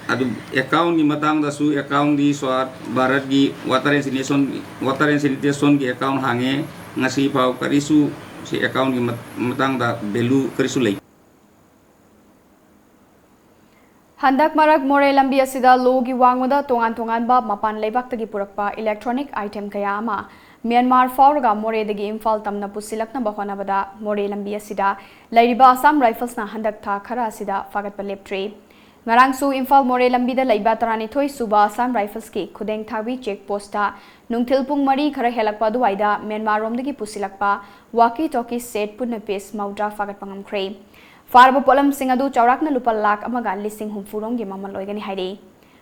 ꯑꯗꯨ ꯑꯦꯀꯥꯎꯟꯒꯤ ꯃꯇꯥꯡꯗꯁꯨ ꯑꯦꯀꯥꯎꯟꯗꯤ ꯁ꯭ꯋꯥꯠ ꯚꯥꯔꯠꯀꯤ water and sanitation, water and ꯁꯦꯅꯤꯇꯦꯁꯟꯒꯤ ꯑꯦꯀꯥꯎꯟ ꯍꯥꯡꯉꯦ꯫ ꯉꯁꯤ ꯐꯥꯎ ꯀꯔꯤꯁꯨ ꯁꯤ ꯑꯦꯀꯥꯎꯟꯒꯤ ꯃꯠ-, ꯃꯇꯥꯡꯗ ꯚꯦꯂꯨ ꯀꯔꯤꯁꯨ ꯂꯩ꯫ ꯍꯟꯗꯛ ꯃꯔꯛ ꯃꯣꯔꯦ ꯂꯝꯕꯤ ꯑꯁꯤꯗ ꯂꯣꯒꯤ ꯋꯥꯡꯃꯗ ꯇꯣꯉꯥꯟ ꯇꯣꯉꯥꯟꯕ ꯃꯄꯥꯟ ꯂꯩꯕꯥꯛꯇꯒꯤ ꯄꯨꯔꯛꯄ electronic item ꯀꯌꯥ ꯑꯃ ꯃ꯭ꯌꯥꯟꯃꯥꯔ ꯐꯥꯎꯔꯒ ꯃꯣꯔꯦꯗꯒꯤ ꯏꯝꯐꯥꯜ ꯇꯝꯅ ꯄꯨꯁꯤꯜꯂꯛꯅꯕ ꯍꯣꯠꯅꯕꯗ ꯃꯣꯔꯦ ꯂꯝꯕꯤ ꯑꯁꯤꯗ ꯂꯩꯔꯤꯕ ꯑꯁꯥꯝ ꯔꯥꯏꯐꯜꯁꯅ ꯍꯟꯗꯛ ꯊꯥ ꯈꯔ ꯑꯁꯤꯗ ꯐꯥꯒꯠꯄ ꯂꯦꯞꯇ꯭ꯔꯤ꯫ ꯉꯔꯥꯡꯁꯨ ꯏꯝꯐꯥꯜ ꯃꯣꯔꯦ ꯂꯝꯕꯤꯗ ꯂꯩꯕ ꯇꯔꯥꯅꯤꯊꯣꯏ ꯁꯨꯕ ꯑꯁꯥꯝ ꯔꯥꯏꯐꯜꯁꯀꯤ ꯈꯨꯗꯦꯡ ꯊꯥꯕꯤ ꯆꯦꯛ ꯄꯣꯁꯇ ꯅꯨꯡꯊꯤꯜ ꯄꯨꯡ ꯃꯔꯤ ꯈꯔ ꯍꯦꯜꯂꯛꯄ ꯑꯗꯨꯋꯥꯏꯗ ꯃ꯭ꯌꯥꯟꯃꯥꯔꯔꯣꯝꯗꯒꯤ ꯄꯨꯁꯤꯜꯂꯛꯄ walkie talkie set ꯄꯨꯟꯅ piece ꯃꯧꯗ꯭ꯔꯥ ꯐꯥꯒꯠꯄ ꯉꯝꯈ꯭ꯔꯦ꯫ ꯐꯥꯔꯕ ꯄꯣꯠꯂꯝꯁꯤꯡ ꯑꯗꯨ ꯆꯥꯎꯔꯥꯛꯅ ꯂꯨꯄꯥ ꯂꯥꯈ ꯑꯃꯒ ꯂꯤꯁꯤꯡ ꯍꯨꯝꯐꯨ ꯔꯣꯝꯒꯤ ꯃꯃꯜ ꯑꯣꯏꯒꯅꯤ ꯍꯥꯏꯔꯤ꯫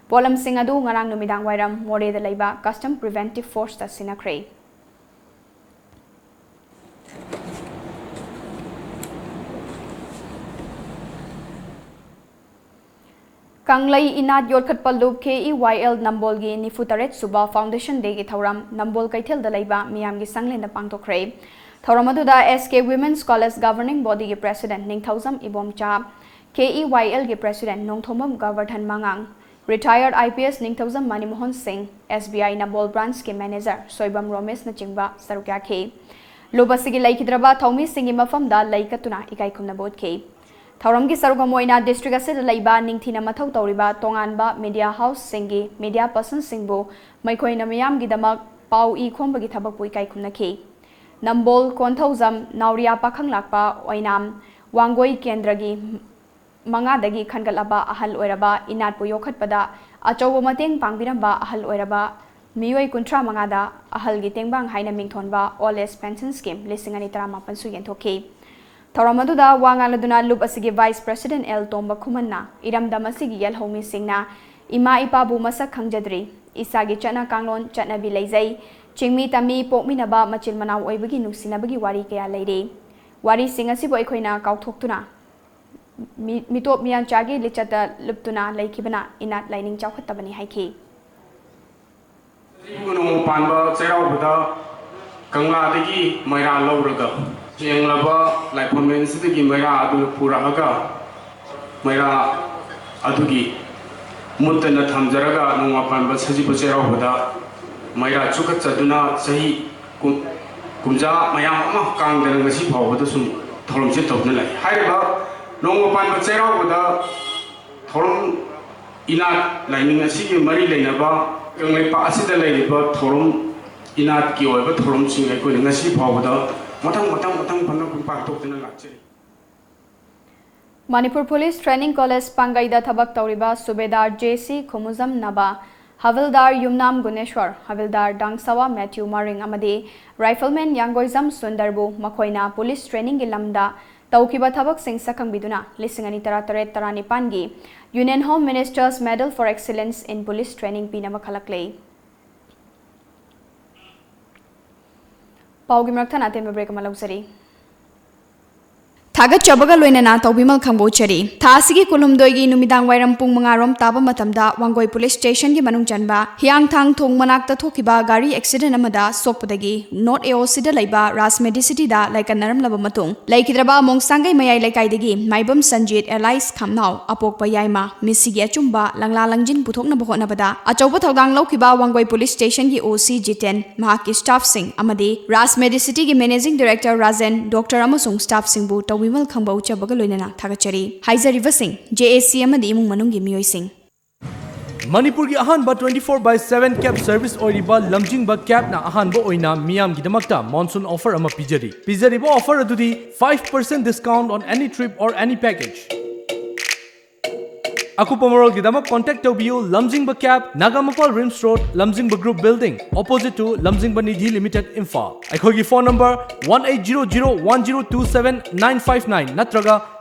ꯄꯣꯠꯂꯝꯁꯤꯡ ꯑꯗꯨ ꯉꯔꯥꯡ ꯅꯨꯃꯤꯗꯥꯡ ꯋꯥꯏꯔꯝ ꯃꯣꯔꯦꯗ ꯂꯩꯕ Custom Preventive Forceꯇ ꯁꯤꯟꯅꯈ꯭ꯔꯦ꯫ ꯀꯪꯂꯩ ꯏꯅꯥꯠ ꯌꯣꯠꯈꯠꯄ ꯂꯨꯞ KEYL ꯅꯝꯕꯣꯜꯒꯤ ꯅꯤꯐꯨ ꯇꯔꯦꯠ ꯁꯨꯕ Foundation Dayꯒꯤ ꯊꯧꯔꯝ ꯅꯝꯕꯣꯜ ꯀꯩꯊꯦꯜꯗ ꯂꯩꯕ ꯃꯤꯌꯥꯝꯒꯤ ꯁꯪꯂꯦꯟꯗ ꯄꯥꯡꯊꯣꯛꯈ꯭ꯔꯦ꯫ ꯊꯧꯔꯝ ꯑꯗꯨꯗ SK Women's College Governing Bodyꯒꯤ President ꯅꯤꯡꯊꯧꯖꯝ Ibomcha, KEYLꯒꯤ President Nongthombam Govardhan ꯃꯉꯥꯡ, Retired IPS ꯅꯤꯡꯊꯧꯖꯝ ꯃꯅꯤꯃꯣꯍꯟ ꯁꯤꯡ, SBI ꯅꯝꯕꯣꯜ Branchꯀꯤ Manager ꯁꯣꯏꯕꯝ ꯔꯣꯃꯦꯁꯅꯆꯤꯡꯕ ꯁꯔꯨꯛ ꯌꯥꯈꯤ꯫ ꯂꯨꯞ ꯑꯁꯤꯒꯤ ꯂꯩꯈꯤꯗ꯭ꯔꯕ ꯊꯧꯃꯤꯁꯤꯡꯒꯤ ꯃꯐꯝꯗ ꯂꯩ ꯀꯠꯇꯨꯅ ꯏꯀꯥꯏ ꯈꯨꯝꯅꯕ ꯎꯠꯈꯤ꯫ ꯊꯧꯔꯝꯒꯤ ꯁꯔꯨꯛ ꯑꯃ ꯑꯣꯏꯅ district ꯑꯁꯤꯗ ꯂꯩꯕ ꯅꯤꯡꯊꯤꯅ ꯃꯊꯧ ꯇꯧꯔꯤꯕ ꯇꯣꯉꯥꯟꯕ media houseꯁꯤꯡꯒꯤ media personꯁꯤꯡꯕꯨ ꯃꯈꯣꯏꯅ ꯃꯤꯌꯥꯝꯒꯤꯗꯃꯛ ꯄꯥꯎ ꯏ ꯈꯣꯝꯕꯒꯤ ꯊꯕꯛꯄꯨ ꯏꯀꯥꯏ ꯈꯨꯝꯅꯈꯤ꯫ ꯅꯝꯕꯣꯜ, ꯀꯣꯟꯊꯧꯖꯝ, ꯅꯥꯎꯔꯤꯌꯥ, ꯄꯥꯈꯪꯂꯥꯛꯄ, ꯑꯣꯏꯅꯥꯝ, ꯋꯥꯡꯒꯣꯏ ꯀꯦꯟꯗ꯭ꯔꯒꯤ ꯃꯉꯥꯗꯒꯤ ꯈꯟꯒꯠꯂꯕ ꯑꯍꯜ ꯑꯣꯏꯔꯕ ꯏꯅꯥꯠꯄꯨ ꯌꯣꯛꯈꯠꯄꯗ ꯑꯆꯧꯕ ꯃꯇꯦꯡ ꯄꯥꯡꯕꯤꯔꯝꯕ ꯑꯍꯜ ꯑꯣꯏꯔꯕ ꯃꯤꯑꯣꯏ ꯀꯨꯟꯊ꯭ꯔꯥ ꯃꯉꯥꯗ ꯑꯍꯜꯒꯤ ꯇꯦꯡꯕꯥꯡ ꯍꯥꯏꯅ ꯃꯤꯡꯊꯣꯟꯕ Old Age Pension Scheme ꯂꯤꯁꯤꯡ ꯑꯅꯤ ꯇꯔꯥꯃꯥꯄꯟꯁꯨ ꯌꯦꯟꯊꯣꯛꯈꯤ꯫ ꯊꯧꯔꯝ ꯑꯗꯨꯗ ꯋꯥ ꯉꯥꯡꯂꯗꯨꯅ ꯂꯨꯞ ꯑꯁꯤꯒꯤ Vice President ꯑꯦꯜ ꯇꯣꯝꯕ ꯈꯨꯃꯟꯅ ꯏꯔꯝꯗꯝ ꯑꯁꯤꯒꯤ ꯌꯦꯜꯍꯧꯃꯤꯁꯤꯡꯅ ꯏꯃꯥ ꯏꯄꯥꯕꯨ ꯃꯁꯛ ꯈꯪꯖꯗ꯭ꯔꯤ, ꯏꯁꯥꯒꯤ ꯆꯠꯅ ꯀꯥꯡꯂꯣꯟ ꯆꯠꯅꯕꯤ ꯂꯩꯖꯩ, ꯆꯤꯡꯃꯤ ꯇꯝꯃꯤ ꯄꯣꯛꯃꯤꯟꯅꯕ ꯃꯆꯤꯜ ꯃꯅꯥꯎ ꯑꯣꯏꯕꯒꯤ ꯅꯨꯡꯁꯤꯅꯕꯒꯤ ꯋꯥꯔꯤ ꯀꯌꯥ ꯂꯩꯔꯤ꯫ ꯋꯥꯔꯤꯁꯤꯡ ꯑꯁꯤꯕꯨ ꯑꯩꯈꯣꯏꯅ ꯀꯥꯎꯊꯣꯛꯇꯨꯅ ꯃꯤ-, ꯃꯤꯇꯣꯞ ꯃꯤꯌꯥꯟꯆꯥꯒꯤ ꯂꯤꯆꯠꯇ ꯂꯨꯞꯇꯨꯅ ꯂꯩꯈꯤꯕꯅ ꯏꯅꯥꯠ ꯂꯥꯏꯅꯤꯡ ꯆꯥꯎꯈꯠꯇꯕꯅꯤ ꯍꯥꯏꯈꯤ꯫ ꯄꯥꯟꯕ ꯆꯩꯔꯥꯎꯕꯗ ꯀꯪꯂꯥꯗꯒꯤ ꯃꯩꯔꯥ ꯂꯧꯔꯒ, ꯌꯦꯡꯂꯕ ꯂꯥꯏꯐꯝꯂꯦꯟꯁꯤꯗꯒꯤ ꯃꯩꯔꯥ ꯑꯗꯨ ꯄꯨꯔꯛꯑꯒ, ꯃꯩꯔꯥ ꯑꯗꯨꯒꯤ ꯃꯨꯠꯇꯅ ꯊꯝꯖꯔꯒ, ꯅꯣꯡꯃ ꯄꯥꯟꯕ ꯁꯖꯤꯕꯨ ꯆꯩꯔꯥꯎꯕꯗ ꯃꯩꯔꯥ ꯆꯨꯈꯠꯆꯗꯨꯅ ꯆꯍꯤ ꯀꯨꯝ-, ꯀꯨꯝꯖꯥ ꯃꯌꯥꯝ ꯑꯃ ꯀꯥꯡꯗꯅ ꯉꯁꯤ ꯐꯥꯎꯕꯗ ꯁꯨꯝ ꯊꯧꯔꯝꯁꯦ ꯇꯧꯗꯨꯅ ꯂꯩ꯫ ꯍꯥꯏꯔꯤꯕ ꯅꯣꯡꯃ ꯄꯥꯟꯕ ꯆꯩꯔꯥꯎꯕꯗ ꯊꯧꯔꯝ ꯏꯅꯥꯠ ꯂꯥꯏꯅꯤꯡ ꯑꯁꯤꯒꯤ ꯃꯔꯤ ꯂꯩꯅꯕ ꯀꯪꯂꯩꯄꯥꯛ ꯑꯁꯤꯗ ꯂꯩꯔꯤꯕ ꯊꯧꯔꯝ, ꯏꯅꯥꯠꯀꯤ ꯑꯣꯏꯕ ꯊꯧꯔꯝꯁꯤꯡ ꯑꯩꯈꯣꯏꯅ ꯉꯁꯤ ꯐꯥꯎꯕꯗ ꯃꯊꯪ ꯃꯊꯪ ꯃꯊꯪ ꯐꯅ ꯄꯥꯡꯊꯣꯛꯇꯨꯅ ꯂꯥꯛꯆꯔꯤ꯫ ꯃꯅꯤꯄꯨꯔ ꯄꯨꯂꯤꯁ ꯇ꯭ꯔꯦꯅꯤꯡ ꯀꯣꯂꯦꯖ ꯄꯥꯡꯒꯩꯗ ꯊꯕꯛ ꯇꯧꯔꯤꯕ ꯁꯨꯕꯦꯗꯥꯔ ꯖꯦ ꯁꯤ ꯈꯨꯃꯨꯖꯝ ꯅꯕꯥ, ꯍꯕꯤꯜꯗꯥꯔ ꯌꯨꯝꯅꯥꯝ ꯒꯨꯅꯦꯁ꯭ꯋꯔ, ꯍꯕꯤꯜꯗꯥꯔ ꯗꯥꯡꯁꯥꯋꯥ ꯃꯦꯊ꯭ꯌꯨ ꯃꯔꯤꯡ ꯑꯃꯗꯤ ꯔꯥꯏꯐꯜꯃꯦꯟ ꯌꯥꯡꯒꯣꯏꯖꯝ ꯁꯨꯟꯗꯔꯕꯨ ꯃꯈꯣꯏꯅ ꯄꯨꯂꯤꯁ ꯇ꯭ꯔꯦꯅꯤꯡꯒꯤ ꯂꯝꯗ ꯇꯧꯈꯤꯕ ꯊꯕꯛꯁꯤꯡ ꯁꯛꯈꯪꯕꯤꯗꯨꯅ ꯂꯤꯁꯤꯡ ꯑꯅꯤ ꯇꯔꯥꯇꯔꯦꯠ ꯇꯔꯥꯅꯤꯄꯥꯟꯒꯤ Union Home Minister's Medal for Excellence in Police Training ꯄꯤꯅꯕ ꯈꯜꯂꯛꯂꯦ꯫ ꯄꯥꯎꯒꯤ ꯃꯔꯛ ꯊꯠꯅ ꯑꯇꯦꯟꯕ ꯕ꯭ꯔꯦꯛ ꯑꯃ ꯂꯧꯖꯔꯤ꯫ ꯊꯥꯒꯠꯆꯕꯒ ꯂꯣꯏꯅꯅ ꯇꯧꯕꯤꯃꯜ ꯈꯪꯕ ꯎꯠꯆꯔꯤ꯫ ꯊꯥ ꯑꯁꯤꯒꯤ ꯀꯨꯟꯍꯨꯝꯗꯣꯏꯒꯤ ꯅꯨꯃꯤꯗꯥꯡ ꯋꯥꯏꯔꯝ ꯄꯨꯡ ꯃꯉꯥ ꯔꯣꯝ ꯇꯥꯕ ꯃꯇꯝꯗ ꯋꯥꯡꯒꯣꯏ ꯄꯨꯂꯤꯁ ꯁ꯭ꯇꯦꯁꯟꯒꯤ ꯃꯅꯨꯡ ꯆꯟꯕ ꯍꯤꯌꯥꯡꯊꯥꯡ ꯊꯣꯡ ꯃꯅꯥꯛꯇ ꯊꯣꯛꯈꯤꯕ ꯒꯥꯔꯤ ꯑꯦꯛꯁꯤꯗꯦꯟ ꯑꯃꯗ ꯁꯣꯛꯄꯗꯒꯤ ꯅꯣꯔꯠ ꯑꯦ ꯑꯣ ꯁꯤꯗ ꯂꯩꯕ ꯔꯥꯖ ꯃꯦꯗꯤꯁꯤꯇꯤꯗ ꯂꯥꯏꯀꯠꯅꯔꯝꯂꯕ ꯃꯇꯨꯡ, ꯂꯩꯈꯤꯗ꯭ꯔꯕ ꯃꯣꯡꯁꯥꯡꯒꯩ ꯃꯌꯥꯏ ꯂꯩꯀꯥꯏꯗꯒꯤ ꯃꯥꯏꯕꯝ ꯁꯟꯖꯤꯠ ꯑꯦꯂꯥꯏꯁ ꯈꯝꯅꯥꯎ ꯑꯄꯣꯛꯄ ꯌꯥꯏꯃ ꯃꯤꯁꯤꯒꯤ ꯑꯆꯨꯝꯕ ꯂꯪꯂꯥ ꯂꯪꯖꯤꯟ ꯄꯨꯊꯣꯛꯅꯕ ꯍꯣꯠꯅꯕꯗ ꯑꯆꯧꯕ ꯊꯧꯗꯥꯡ ꯂꯧꯈꯤꯕ ꯋꯥꯡꯒꯣꯏ ꯄꯨꯂꯤꯁ ꯁ꯭ꯇꯦꯁꯟꯒꯤ ꯑꯣ ꯁꯤ ꯖꯤꯇꯦꯟ, ꯃꯍꯥꯛꯀꯤ ꯁ꯭ꯇꯥꯐꯁꯤꯡ ꯑꯃꯗꯤ ꯔꯥꯖ ꯃꯦꯗꯤꯁꯤꯇꯤꯒꯤ ꯃꯦꯅꯦꯖꯤꯡ ꯗꯤꯔꯦꯛꯇꯔ ꯔꯥꯖꯦꯟ, ꯗꯣꯛꯇꯔ ꯑꯃꯁꯨꯡ ꯁ꯭ꯇꯥꯐꯁꯤꯡꯕꯨ ꯇꯧꯕꯤꯃꯜ ꯈꯪꯕ ꯎꯠꯆꯕꯒ ꯂꯣꯏꯅꯅ ꯊꯥꯒꯠꯆꯔꯤ꯫ ꯍꯥꯏꯖꯔꯤꯕꯁꯤꯡ ꯖꯦ ꯑꯦ ꯁꯤ ꯑꯃꯗꯤ ꯏꯃꯨꯡ ꯃꯅꯨꯡꯒꯤ ꯃꯤꯑꯣꯏꯁꯤꯡ꯫ ꯃꯅꯤꯄꯨꯔꯒꯤ ꯑꯍꯥꯟꯕ twenty four by seven cab service ꯑꯣꯏꯔꯤꯕ ꯂꯝꯖꯤꯡꯕ cabꯅ ꯑꯍꯥꯟꯕ ꯑꯣꯏꯅ ꯃꯤꯌꯥꯝꯒꯤꯗꯃꯛꯇ monsoon offer ꯑꯃ ꯄꯤꯖꯔꯤ꯫ ꯄꯤꯖꯔꯤꯕ offer ꯑꯗꯨꯗꯤ five percent discount on any trip or any package꯫ ꯑꯀꯨꯞꯄ ꯃꯔꯣꯜꯒꯤꯗꯃꯛ contact ꯇꯧꯕꯤꯌꯨ ꯂꯝꯖꯤꯡꯕ cab, ꯅꯥꯒꯥꯃꯄꯥꯜ ꯔꯤꯝꯁ ꯔꯣꯗ, ꯂꯝꯖꯤꯡꯕ group building, opposite to ꯂꯝꯖꯤꯡꯕ ꯅꯤꯙꯤ ꯂꯤꯃꯤꯇꯦꯗ, ꯏꯝꯐꯥꯜ꯫ ꯑꯩꯈꯣꯏꯒꯤ phone number one eight zero zero one zero two seven nine five nine ꯅꯠꯇ꯭ꯔꯒ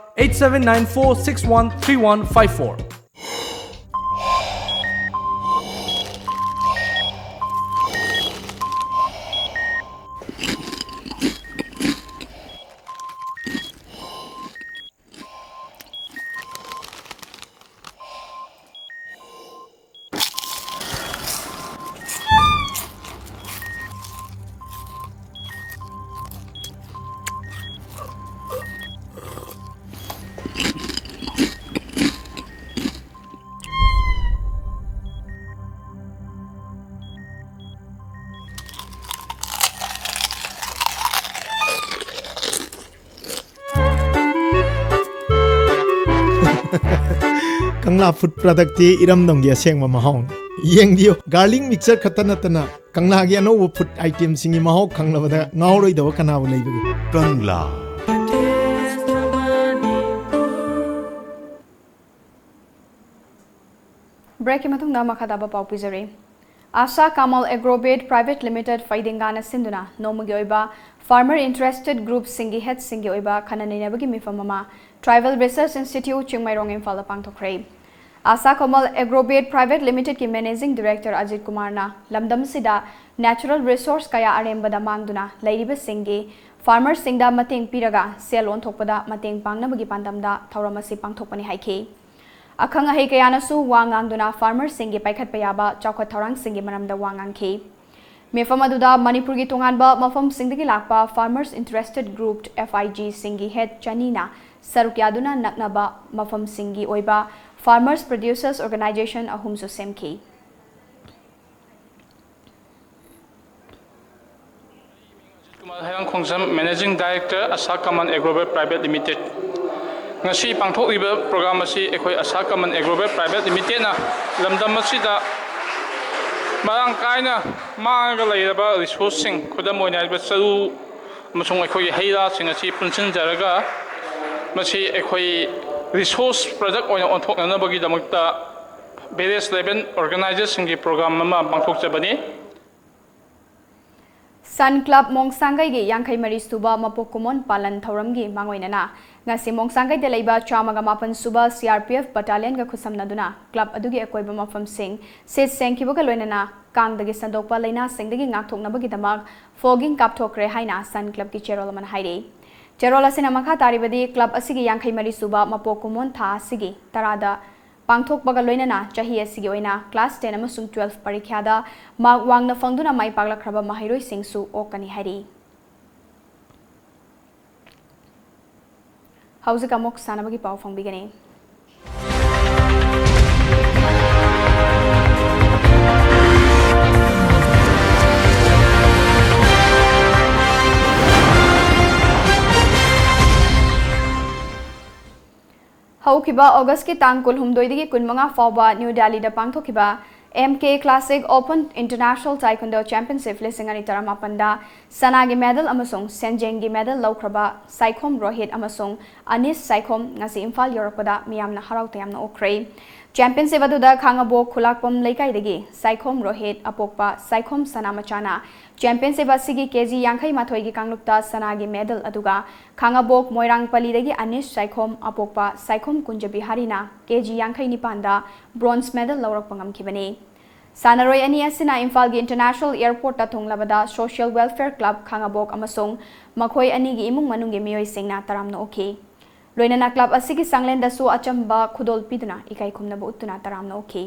eight seven nine four six one three one five four꯫ ꯀꯪꯂꯥ food ꯄ꯭ꯔꯗꯛꯇꯤ ꯏꯔꯝꯗꯝꯒꯤ ꯑꯁꯦꯡꯕ ꯃꯍꯥꯎꯅꯤ꯫ ꯌꯦꯡꯕꯤꯌꯨ, garlic mixer ꯈꯛꯇ ꯅꯠꯇꯅ ꯀꯪꯂꯥꯒꯤ ꯑꯅꯧꯕ food ꯑꯥꯏꯇꯦꯝꯁꯤꯡꯒꯤ ꯃꯍꯥꯎ ꯈꯪꯂꯕꯗ ꯉꯥꯎꯔꯣꯏꯗꯕ ꯀꯅꯥꯕꯨ ꯂꯩꯕꯒꯦ? ꯀꯪꯂꯥ꯫ ꯕ꯭ꯔꯦꯛꯀꯤ ꯃꯇꯨꯡꯗ ꯃꯈꯥ ꯇꯥꯕ ꯄꯥꯎ ꯄꯤꯖꯔꯤ꯫ ꯑꯥꯁꯥ ꯀꯃꯜ ꯑꯦꯒ꯭ꯔꯣꯕꯦꯠ ꯄ꯭ꯔꯥꯏꯚꯦꯠ ꯂꯤꯃꯤꯇꯦꯠ ꯐꯩꯗꯤꯡꯒꯥꯅ ꯁꯤꯟꯗꯨꯅ ꯅꯣꯡꯃꯒꯤ ꯑꯣꯏꯕ ꯐꯥꯔꯃꯔ ꯏꯟꯇꯔꯦꯁꯇꯦꯠ ꯒ꯭ꯔꯨꯞꯁꯤꯡꯒꯤ ꯍꯦꯠꯁꯤꯡꯒꯤ ꯑꯣꯏꯕ ꯈꯟꯅ ꯅꯩꯅꯕꯒꯤ ꯃꯤꯐꯝ ꯑꯃ ꯇ꯭ꯔꯥꯏꯕꯦꯜ ꯔꯤꯁꯔꯆ ꯏꯟꯁꯇꯤꯇ꯭ꯌꯨꯠ ꯆꯤꯡꯃꯩꯔꯣꯡ ꯏꯝꯐꯥꯜꯗ ꯄꯥꯡꯊꯣꯛꯈ꯭ꯔꯦ꯫ ꯑꯥꯁꯥ ꯀꯃꯜ ꯑꯦꯒ꯭ꯔꯣꯕꯦꯠ ꯄ꯭ꯔꯥꯏꯚꯦꯠ ꯂꯤꯃꯤꯇꯦꯠꯀꯤ ꯃꯦꯅꯦꯖꯤꯡ ꯗꯤꯔꯦꯛꯇꯔ ꯑꯖꯤꯠ ꯀꯨꯃꯥꯔꯅ ꯂꯝꯗꯝ ꯑꯁꯤꯗ ꯅꯦꯆꯔꯦꯜ ꯔꯤꯁꯣꯔꯁ ꯀꯌꯥ ꯑꯔꯦꯝꯕꯗ ꯃꯥꯡꯗꯨꯅ ꯂꯩꯔꯤꯕꯁꯤꯡꯒꯤ ꯐꯥꯔꯃꯔꯁꯤꯡꯗ ꯃꯇꯦꯡ ꯄꯤꯔꯒ ꯁꯦꯜ ꯑꯣꯟꯊꯣꯛꯄꯗ ꯃꯇꯦꯡ ꯄꯥꯡꯅꯕꯒꯤ ꯄꯥꯟꯗꯝꯗ ꯊꯧꯔꯝ ꯑꯁꯤ ꯄꯥꯡꯊꯣꯛꯄꯅꯤ ꯍꯥꯏꯈꯤ꯫ ꯑꯈꯪ ꯑꯍꯩ ꯀꯌꯥꯅꯁꯨ ꯋꯥ ꯉꯥꯡꯗꯨꯅ ꯐꯥꯔꯃꯔꯁꯤꯡꯒꯤ ꯄꯥꯏꯈꯠꯄ ꯌꯥꯕ ꯆꯥꯎꯈꯠ ꯊꯧꯔꯥꯡꯁꯤꯡꯒꯤ ꯃꯔꯝꯗ ꯋꯥ ꯉꯥꯡꯈꯤ꯫ ꯃꯤꯐꯝ ꯑꯗꯨꯗ ꯃꯅꯤꯄꯨꯔꯒꯤ ꯇꯣꯉꯥꯟꯕ ꯃꯐꯝꯁꯤꯡꯗꯒꯤ ꯂꯥꯛꯄ ꯐꯥꯔꯃꯔꯁ ꯏꯟꯇꯔꯦꯁꯇꯦꯠ ꯒ꯭ꯔꯨꯞ, FIG, ꯁꯤꯡꯒꯤ ꯍꯦꯠ ꯆꯅꯤꯅ ꯁꯔꯨꯛ ꯌꯥꯗꯨꯅ ꯅꯛꯅꯕ ꯃꯐꯝꯁꯤꯡꯒꯤ ꯑꯣꯏꯕ ꯐꯥꯔꯃꯔꯁ ꯄ꯭ꯔꯣꯗ꯭ꯌꯨꯁꯔꯁ ꯑꯣꯔꯒꯅꯥꯏꯖꯦꯁꯟ ꯑꯍꯨꯝꯁꯨ ꯁꯦꯝꯈꯤ꯫ ꯀꯨꯃꯥꯔ ꯍꯩꯔꯥꯡꯈꯣꯡꯖꯝ, ꯃꯦꯅꯦꯖꯤꯡ ꯗꯥꯏꯔꯦꯛꯇꯔ, ꯑꯁꯥ ꯀꯃꯟ ꯑꯦꯒ꯭ꯔꯣꯕꯦꯠ ꯄ꯭ꯔꯥꯏꯚꯦꯠ ꯂꯤꯃꯤꯇꯦꯠ꯫ ꯉꯁꯤ ꯄꯥꯡꯊꯣꯛꯂꯤꯕ ꯄ꯭ꯔꯣꯒ꯭ꯔꯥꯝ ꯑꯁꯤ ꯑꯩꯈꯣꯏ ꯑꯁꯥ ꯀꯃꯟ ꯑꯦꯒ꯭ꯔꯣꯕꯦꯠ ꯄ꯭ꯔꯥꯏꯚꯦꯠ ꯂꯤꯃꯤꯇꯦꯠꯅ ꯂꯝꯗꯝ ꯑꯁꯤꯗ ꯃꯔꯥꯡ ꯀꯥꯏꯅ ꯃꯥꯡꯉꯒ ꯂꯩꯔꯕ ꯔꯤꯁꯣꯔꯁꯁꯤꯡ, ꯈꯨꯗꯝ ꯑꯣꯏꯅ ꯍꯥꯏꯔꯤꯕ ꯆꯔꯨ ꯑꯃꯁꯨꯡ ꯑꯩꯈꯣꯏꯒꯤ ꯍꯩ ꯔꯥꯁꯤꯡ ꯑꯁꯤ ꯄꯨꯟꯁꯤꯟꯖꯔꯒ ꯃꯁꯤ ꯑꯩꯈꯣꯏ ꯔꯤꯁꯣꯔꯁ ꯄ꯭ꯔꯗꯛ ꯑꯣꯏꯅ ꯑꯣꯟꯊꯣꯛꯅꯅꯕꯒꯤꯗꯃꯛꯇ ꯚꯤꯂꯦꯖ ꯂꯦꯚꯦꯜ ꯑꯣꯔꯒꯅꯥꯏꯖꯦꯁꯟꯒꯤ ꯄ꯭ꯔꯣꯒ꯭ꯔꯥꯝ ꯑꯃ ꯄꯥꯡꯊꯣꯛꯆꯕꯅꯤ꯫ ꯁꯟ ꯀ꯭ꯂꯕ ꯃꯣꯡꯁꯥꯡꯒꯩꯒꯤ ꯌꯥꯡꯈꯩ ꯃꯔꯤ ꯁꯨꯕ ꯃꯄꯣꯛ ꯀꯨꯝꯑꯣꯟ ꯄꯥꯂꯟ ꯊꯧꯔꯝꯒꯤ ꯃꯥꯡꯑꯣꯏꯅꯅ ꯉꯁꯤ ꯃꯣꯡꯁꯥꯡꯒꯩꯗ ꯂꯩꯕ ꯆꯥꯝꯃꯒ ꯃꯥꯄꯟ ꯁꯨꯕ CRPF ꯕꯠꯇꯥꯂꯤꯌꯟꯒ ꯈꯨꯠꯁꯝꯅꯗꯨꯅ ꯀ꯭ꯂꯕ ꯑꯗꯨꯒꯤ ꯑꯀꯣꯏꯕ ꯃꯐꯝꯁꯤꯡ ꯁꯤꯠ ꯁꯦꯡꯈꯤꯕꯒ ꯂꯣꯏꯅꯅ ꯀꯥꯡꯗꯒꯤ ꯁꯟꯗꯣꯛꯄ ꯂꯥꯏꯅꯥꯁꯤꯡꯗꯒꯤ ꯉꯥꯛꯊꯣꯛꯅꯕꯒꯤꯗꯃꯛ ꯐꯣꯒꯤꯡ ꯀꯥꯞꯊꯣꯛꯈ꯭ꯔꯦ ꯍꯥꯏꯅ ꯁꯟ ꯀ꯭ꯂꯕꯀꯤ ꯆꯦꯔꯣꯜ ꯑꯃꯅ ꯍꯥꯏꯔꯤ꯫ ꯆꯦꯔꯣꯜ ꯑꯁꯤꯅ ꯃꯈꯥ ꯇꯥꯔꯤꯕꯗꯤ ꯀ꯭ꯂꯕ ꯑꯁꯤꯒꯤ ꯌꯥꯡꯈꯩ ꯃꯔꯤ ꯁꯨꯕ ꯃꯄꯣꯛ ꯀꯨꯝꯑꯣꯟ ꯊꯥ ꯑꯁꯤꯒꯤ ꯇꯔꯥꯗ ꯄꯥꯡꯊꯣꯛꯄꯒ ꯂꯣꯏꯅꯅ ꯆꯍꯤ ꯑꯁꯤꯒꯤ ꯑꯣꯏꯅ class ten ꯑꯃꯁꯨꯡ twelve ꯄꯔꯤꯈ꯭ꯌꯥꯗ ꯃꯥꯔꯛ ꯋꯥꯡꯅ ꯐꯪꯗꯨꯅ ꯃꯥꯏ ꯄꯥꯛꯂꯛꯈ꯭ꯔꯕ ꯃꯍꯩꯔꯣꯏꯁꯤꯡꯁꯨ ꯑꯣꯛꯀꯅꯤ ꯍꯥꯏꯔꯤ꯫ ꯍꯧꯖꯤꯛ ꯑꯃꯨꯛ ꯁꯥꯟꯅꯕꯒꯤ ꯄꯥꯎ ꯐꯪꯕꯤꯒꯅꯤ꯫ ꯍꯧꯈꯤꯕ ꯑꯣꯒꯁꯀꯤ ꯇꯥꯡ ꯀꯨꯟꯍꯨꯝꯗꯣꯏꯗꯒꯤ ꯀꯨꯟꯃꯉꯥ ꯐꯥꯎꯕ ꯅ꯭ꯌꯨ ꯗꯦꯜꯂꯤꯗ ꯄꯥꯡꯊꯣꯛꯈꯤꯕ M K Classic Open International Taekwondo Championship ꯂꯤꯁꯤꯡ ꯑꯅꯤ ꯇꯔꯥꯃꯥꯄꯟꯗ ꯁꯅꯥꯒꯤ ꯃꯦꯗꯜ ꯑꯃꯁꯨꯡ ꯁꯦꯟꯖꯦꯡꯒꯤ ꯃꯦꯗꯜ ꯂꯧꯈ꯭ꯔꯕ ꯁꯥꯏꯈꯣꯝ ꯔꯣꯍꯤꯠ ꯑꯃꯁꯨꯡ ꯑꯅꯤꯁ ꯁꯥꯏꯈꯣꯝ ꯉꯁꯤ ꯏꯝꯐꯥꯜ ꯌꯧꯔꯛꯄꯗ ꯃꯤꯌꯥꯝꯅ ꯍꯔꯥꯎ ꯇꯌꯥꯝꯅ ꯑꯣꯛꯈ꯭ꯔꯦ꯫ Championship ꯑꯗꯨꯗ ꯈꯥꯉꯕꯣꯛ ꯈꯨꯂꯥꯛꯄꯝ ꯂꯩꯀꯥꯏꯗꯒꯤ ꯁꯥꯏꯈꯣꯝ ꯔꯣꯍꯤꯠ ꯑꯄꯣꯛꯄ ꯁꯥꯏꯈꯣꯝ ꯁꯅꯥꯃꯆꯥꯅ championship ꯑꯁꯤꯒꯤ K G ꯌꯥꯡꯈꯩ ꯃꯥꯊꯣꯏꯒꯤ ꯀꯥꯡꯂꯨꯞꯇ ꯁꯅꯥꯒꯤ ꯃꯦꯗꯜ, ꯑꯗꯨꯒ ꯈꯥꯉꯕꯣꯛ ꯃꯣꯏꯔꯥꯡꯄꯜꯂꯤꯗꯒꯤ ꯑꯅꯤꯁ ꯁꯥꯏꯈꯣꯝ ꯑꯄꯣꯛꯄ ꯁꯥꯏꯈꯣꯝ ꯀꯨꯟꯖꯕꯤꯍꯥꯔꯤꯅ K G ꯌꯥꯡꯈꯩ ꯅꯤꯄꯥꯟꯗ bronze medal ꯂꯧꯔꯛꯄ ꯉꯝꯈꯤꯕꯅꯤ꯫ ꯁꯥꯟꯅꯔꯣꯏ ꯑꯅꯤ ꯑꯁꯤꯅ ꯏꯝꯐꯥꯜꯒꯤ International Airport ꯇ ꯊꯨꯡꯂꯕꯗ Social Welfare Club ꯈꯥꯉꯕꯣꯛ ꯑꯃꯁꯨꯡ ꯃꯈꯣꯏ ꯑꯅꯤꯒꯤ ꯏꯃꯨꯡ ꯃꯅꯨꯡꯒꯤ ꯃꯤꯑꯣꯏꯁꯤꯡꯅ ꯇꯔꯥꯝꯅ ꯑꯣꯛꯈꯤ꯫ ꯂꯣꯏꯅꯅ club ꯑꯁꯤꯒꯤ ꯆꯥꯡꯂꯦꯟꯗꯁꯨ ꯑꯆꯝꯕ ꯈꯨꯗꯣꯜ ꯄꯤꯗꯨꯅ ꯏꯀꯥꯏ ꯈꯨꯝꯅꯕ ꯎꯠꯇꯨꯅ ꯇꯔꯥꯝꯅ ꯑꯣꯛꯈꯤ꯫